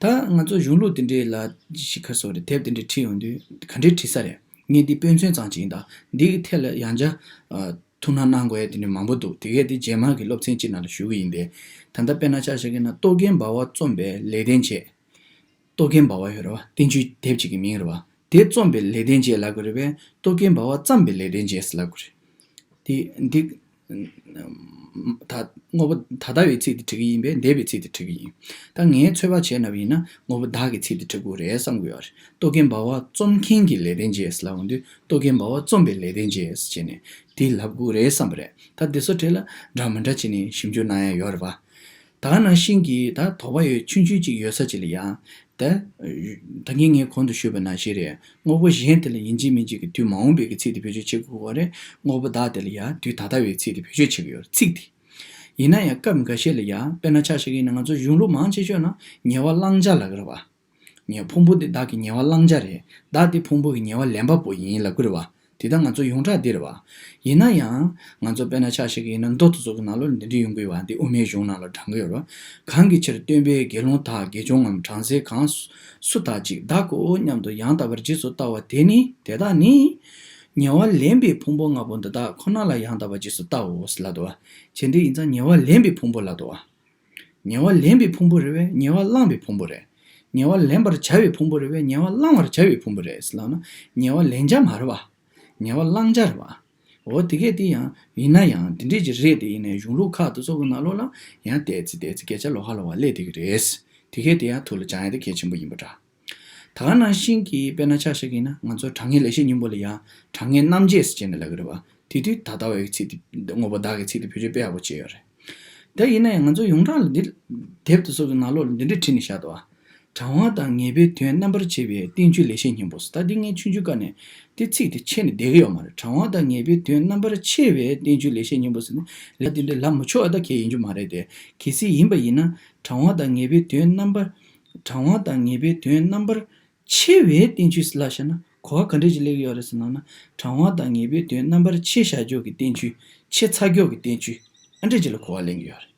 ད་ང་ཚོ་གཞུང་ལུགས་དེ་འདྲས་ལ་ཞིག་ཁ་སོ་རེ་དེབ་དེ་འདྲས་བྲིས་ཡོང་དུས་ག་འདྲས་བྲིས་ས་རེད། ངས་འདི་དཔེ་མཚོན་ཙམ་ཅིག་ཡིན་ད། འདི་གི་ཐད་ལ་ཡང་བསྐྱར་ཨ་ཐུགས་སྣང་གནང་དགོས་ཡ་དེ་འདྲས་མང་པོ་འདུག་དེ་གས་དེ་རྗེས་མ་གི་སློབ་ཚན་གཅིག་ནང་ལ་ཞུ་གི་ཡིན་པས། ད་ལྟ་དཔེར་ན་ཆ་བཞག་གི་ན་རྟོག་གེ་འབར་བ་རྩོམ་པས་ལེགས་ལྡན་འབྱེད། རྟོག་གེ་འབར་བ་ཡོད་རེད་བ། བསྟན་བཅོས་དེབ་ཅིག་གི་མིང་རེད་བ། དེ་རྩོམ་པས་ལེགས་ལྡན་འབྱེད་ལབ་དགོས་རེད་པས། རྟོག་གེ་འབར་བ་བརྩམས་པས་ལེགས་ལྡན་འབྱེད་ཟེར་ལབ་དགོས་རེད། དེ་འདི་ད་དངོས་པོ་ད་ལྟ་བའི་ཚིག་དེ་འབྲི་གི་ཡིན་པས་འདས་པའི་ཚིག་དེ་འབྲི་གི་ཡིན། ད་ངས་ཚོད་དཔག་བྱས་ན་ཡིན་ན་དངོས་པོ་བདག་གི་ཚིག་དེ་འབྲི་དགོས་རེད་བསམ་གི་ཡོད་རེད། རྟོག་གེ་འབར་བ་རྩོམ་མཁན་གྱི་ལེགས་ལྡན་འབྱེད་ཟེར་ལབ་འོང་དུས་རྟོག་གེ་འབར་བ་རྩོམ་པའི་ལེགས་ལྡན་འབྱེད་ཟེར་བྱས་ནས་དེ་ལབ་དགོས་རེད་བསམ་པ་རེད། ད་དེ་ཚོ་གྲས་ལ་འདྲ་མི་འདྲ་བྱས་ནས་ཞིབ་འཇུག་གནང་ཡ་ཡོད་རེད་བ། ད་ག་ནང་བཞིན་གྱི་ད་དོགས་པ་ཡོད་ཆུང་ཆུང་ཅིག་ཡོད་ས་ཅིག་ལ་ཡང་། ད་ད་གིན་ངས་གོང་དུ་ཞུས་པ་ནང་བཞིན་རེད། དངོས་པོ་གཞན་དེ་ལ་ཡིན་གཅིག་མིན་གཅིག་གི་དུས་མ་འོངས་པའི་གི་ཚིག་དེ་བེད་སྤྱོད་བྱེད་དགོས་པ་རེད། དངོས་པོ་བདག་དེ་ལ་ཡང་དུས་ད་ལྟ་བའི་ཚིག་དེ་བེད་སྤྱོད་བྱེད་ཀྱི་ཡོད་རེད་ཚིག་དེ། ཡིན་ན་ཡང་སྐབས་འགའ་ཤས་ལ་ཡང་དཔེར་ན་ཆ་བཞག་གི་ཡིན་ན་ང་ཚོ་གཞུང་ལུགས་མང་ཆེ་ཤོས་ན་ཉེ་བ་བླང་བྱ་ལབ་ཀྱི་རེད་བ། ཉེ་ཕུང་པོ་འདི་བདག་གི་ཉེ་བ་བླང་བྱ་རེད། བདག་འདི་ཕུང་པོ་གི་ཉེ་བ་ལེན་པ་པོ་ཡིན་ལབ་ཀྱི་རེད་བ། དེ་ལྟར་ང་ཚོ་ཡོངས་གྲགས་འདི་རེད་བ། ཡིན་ན་ཡང་ང་ཚོ་དཔེར་ན་ཆ་བཞག་གི་ཡིན་ན་མདོ་དེ་ཚོ་གི་ནང་ལོགས་ལ་འདི་འདྲ་ཡོང་གི་ཡོད་བ། འདི་དབུ་མའི་གཞུང་ནང་ལ་དྲངས་ཀྱི་ཡོད་རེད་བ། གང་གི་ཕྱིར་སྟོན་པས་དགེ་སློང་དག་དགེ་སྦྱོང་ངམ་བྲམ་ཟེ་གང་སུ་དག་ཅིག་བདག་གོ་སྙམ་དུ་ཡང་དག་པར་རྗེས་སུ་བལྟ་བ་དེ་ནི་དེ་དག་ནི། ཉེ་བ་ལེན་པའི་ཕུང་པོ་ལྔ་པོ་འདི་དག་ཁོ་ན་ལ་ཡང་དག་པར་རྗེས་སུ་བལྟའོ་ཟེར་ལབ་འདུག་བ། བྱས་འདི་ཡིན་ཙང་ཉེ་བ་ལེན་པའི་ཕུང་པོ་ལབ་འདུག་བ། ཉེ་བ་ལེན་པའི་ཕུང་པོ་རེད་པས་ཉེ་བ་བླང་བའི་ཕུང་པོ་རེད། ཉེ་བ་ལེན་པར་བྱ་བའི་ཕུང་པོ་རེད་པས་ཉེ་བ་བླང་བར་བྱ་བའི་ཕུང་པོ་རེད་ཟེར་ལབ་ན། ཉེ་བ་ལེན་བྱ་མ་རེད་བ། ཉེ་བ་བླང་བྱ་རེད་བ། འོ་དེ་གས་དེ་ཡང་ཡིན་ན་ཡང་དེ་འདྲས་ཀྱི་རེད་དེ་ཡིན་ནའི་གཞུང་ལུགས་ཁག་དེ་ཚོ་གི་ནང་ལོགས་ལ་ཡང་བལྟས་ཚེ་བལྟས་ཚེ་སྐད་ཆ་ལོགས་ཀ་ལོགས་ཀ་སླེབས་བསྡད་ཀྱི་རེད། དེ་གས་དེ་ཡང་ཐུགས་ལ་བཅངས་ཡ་དེ་གལ་ཆེན་པོ་ཡིན་པ་འདྲ། ད་ག་ནང་བཞིན་གྱི་དཔེར་ན་ཆ་བཞག་གི་ཡིན་ན་ང་ཚོ་དྲང་ངེས་ལེགས་བཤད་སྙིང་པོ་ལ་ཡང་དྲང་ངེས་རྣམ་འབྱེད་ཟེར་བྱས་ནས་ལབ་ཀྱི་རེད་བ། དེ་དུས་ད་ལྟ་བའི་ཚིག་དེ་དངོས་པོ་བདག་གི་ཚིག་དེ་བེད་སྤྱོད་དཔེ་ཡག་པོ་བྱས་ཡོད་རེད། ད་ཡིན་ན་ཡང་ང་ཚོ་ཡོངས་གྲགས་ལ་འདི་དེབ་དེ་ཚོ་གི་ནང་ལོགས་ལ་འདི་འདྲས་བྲིས་ནས་བཞག་འདུག་བ། དྲང་བ་དང་ངེས་པའི་དོན་རྣམ་པར་ཕྱེ་བའི་བསྟན་བཅོས་ལེགས་བཤད་སྙིང་པོ་ཟེར། ད་འདི་ངས་ཆུང་ཆུང་སྐབས་ནས་འདི་ཚིག་དེ་ཆད་ནས་བསྡད་ཀྱི་ཡོད་མ་རེད། དྲང་བ་དང་ངེས་པའི་དོན་རྣམ་པར་ཕྱེ་བའི་བསྟན་བཅོས་ལེགས་བཤད་སྙིང་པོ་ཟེར་ནས་ལབ་དེ་འདྲས་ལབ་མི་ཆོག་ཨ། ད་གལ་ཡིན་རྒྱུ་མ་རེད་དེ། གལ་སྲིད་ཡིན་པ་ཡིན་ན་དྲང་བ་དང་ངེས་པའི་དོན་རྣམ་པར། དྲང་བ་དང་ངེས་པའི་དོན་རྣམ་པར་ཕྱེ་བའི་བསྟན་བཅོས་ལབ་བཞག་ན་གོ་བ་ག་འདྲས་ཅིག་སླེབས་ཀྱི་ཡོད་རེད་ཟེར་ན། དྲང་བ་དང་ངེས་པའི་དོན་རྣམ་པར་ཕྱེ་བཞག་ཀྱོག་གི་བསྟན་བཅོས། ཕྱེ་ཚར་ཀྱོག་གི་བསྟན་བཅོས། ཨ་འདྲས་ཅིག་ལ་གོ་བ་ལེན་གྱི་ཡོད་རེད།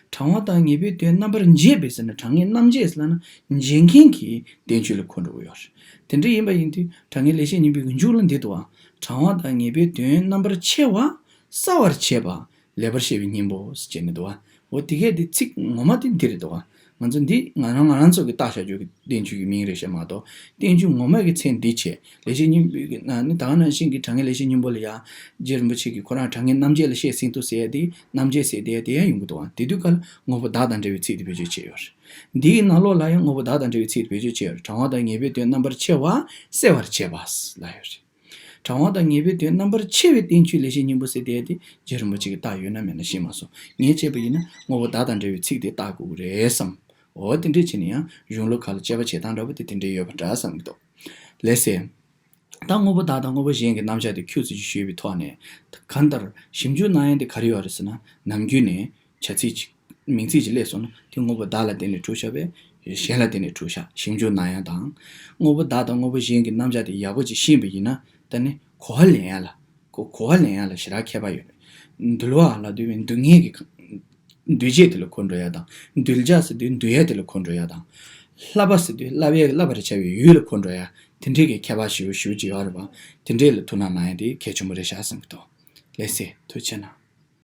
དྲང་བ་དང་ངེས་པའི་དོན་རྣམ་པར་འབྱེད་པའི་ཟེར་ན་དྲང་ངེས་རྣམ་འབྱེད་ཟེར་ན་འབྱེད་མཁན་གྱི་བསྟན་བཅོས་ལ་གོ་འགྲོ་གི་ཡོད་རེད། དེ་འདྲ་ཡིན་པ་ཡིན་དུས་དྲང་ངེས་ལེགས་བཤད་སྙིང་པོའི་མཇུག་ལ་འདི་འདུག་བ། དྲང་བ་དང་ངེས་པའི་དོན་རྣམ་པར་ཕྱེ་བ། གསལ་བར་བྱེད་པ། ལེགས་པར་བཤད་པའི་སྙིང་པོ་ཟེར་བྱས་ནས་འདུག་བ། འོ་དེ་གས་དེ་ཚིག་ངོ་མ་དེ་འདི་རེད་འདུག་བ། ང་ཚོ་འདི་ང་རང་ང་རང་ཚོ་གི་བཏགས་བཞག་རྒྱུ་གི་བསྟན་བཅོས་ཀྱི་མིང་རེད་ཤག་མ་གཏོགས་བསྟན་བཅོས་ངོ་མ་གི་མཚན་འདི་བྱས། ལེགས་བཤད་སྙིང་པོའི་གི་ནང་ནི་ད་ག་ནང་བཞིན་གྱི་དྲང་ངེས་ལེགས་བཤད་སྙིང་པོ་ལ་ཡང་རྗེ་རིན་པོ་ཆེ་གིས་ཁོ་རང་དྲང་ངེས་རྣམ་འབྱེད་ལ་བཤད་ཟིན་ཏོ་ཟེར་ཡ་དེ་རྣམ་འབྱེད་ཟེར་དེ་ཡ་དེ་ཡང་ཡོང་གི་འདུག་བ། དེ་དུས་ཀ་ལ་དངོས་པོ་བདག་དང་འབྲེལ་བའི་ཚིག་དེ་བེད་སྤྱོད་བྱས་ཡོད་རེད། འདིའི་ནང་ལོགས་ལ་ཡང་དངོས་པོ་བདག་དང་འབྲེལ་བའི་ཚིག་དེ་བེད་སྤྱོད་བྱས་ཡོད་རེད། དྲང་བ་དང་ངེས་པའི་དོན་རྣམ་པར་ཕྱེ་བ་གསལ་བར་བྱེད་པ་ལབ་ཡོད་རེད། དྲང་བ་དང་ངེས་པའི་དོན་རྣམ་པར་ཕྱེ་བའི་བསྟན་བཅོས་ལེགས་བཤད་སྙིང་པོ་ཟེར་དེ་དེ་རྗེ་རིན་པོ་ཆེ་གིས་བཏགས་ཡོད་ན་མེད་ན་ཤེས་མ་སོང་། ངས་བྱས་པ་ཡིན་ན་དངོས་པོ་བདག་དང་འབྲེལ་བའི་ཚིག་དེ་བཏགས་དགོས་ཀྱི་རེད་བསམ། འོ་དེ་འདྲས་བྱས་ནས་ཡང་གཞུང་ལུགས་ཁག་ལ་དཔྱད་པ་བྱེད་སྟངས་འདྲ་པོ་དེ་དེ་འདྲས་ཡོད་པ་འདྲ་བསམ་གྱི་འདུག་ལགས་སེ། ད་དངོས་པོ་བདག་དང་དངོས་པོ་གཞན་གྱི་རྣམ་གཞག་དེ་ཁྱུ་ཙམ་ཞིག་ཞུས་པའི་ཐོག་ནས། གང་ལྟར་ཞིབ་འཇུག་གནང་ཡ་དེ་ག་རེ་ཡོད་རེད་ཟེར་ན། ནམ་རྒྱུན་ནས་བྱ་ཚིག་ཅིག་མིང་ཚིག་ཅིག་སླེབས་སོང་ན་དེ་དངོས་པོ་བདག་ལ་བརྟེན་ནས་གྲུབ་བཞག་པས་གཞན་ལ་བརྟེན་ནས་གྲུབ་བཞག་ཞིབ་འཇུག་གནང་ཡ་དང་། དངོས་པོ་བདག་དང་དངོས་པོ་གཞན་གྱི་རྣམ་གཞག་དེ་ཡག་པོ་ཅིག་ཤེས་པ་ཡིན་ན་ད་ནི་གོ་བ་ལེན་ཡ་ལ། གོ་གོ་བ་ལེན་ཡ་ལ་ཞེ་དྲག་ཁྱད་པར་ཡོད་རེད། འདུལ་བ་ལབ་དུས་འདུལ་མཁན་གྱི་འདུལ་བྱེད་དེ་ལ་གོ་འགྲོ་ཡ་དང་། འདུལ་བྱ་ཟེར་དུས་འདུལ་ཡ་དེ་ལ་གོ་འགྲོ་ཡ་དང་། བསླབ་པ་ཟེར་དུས་བསླབ་ཡས་བསླབ་པར་བྱ་བའི་ཡུལ་ལ་གོ་འགྲོ་ཡ། དེ་འདྲས་ཀྱི་ཁྱད་པར་ཞེ་པོ་ཞེ་པོ་ཅིག་ཡོད་རེད་པ། དེ་འདྲས་ལ་ཐུགས་སྣང་གནང་ཡ་དེ་གལ་ཆེན་པོ་རེད་ཤག་བསམ་གྱི་འདུག་ལགས་སེ། ཐུགས་རྗེ་གནང་།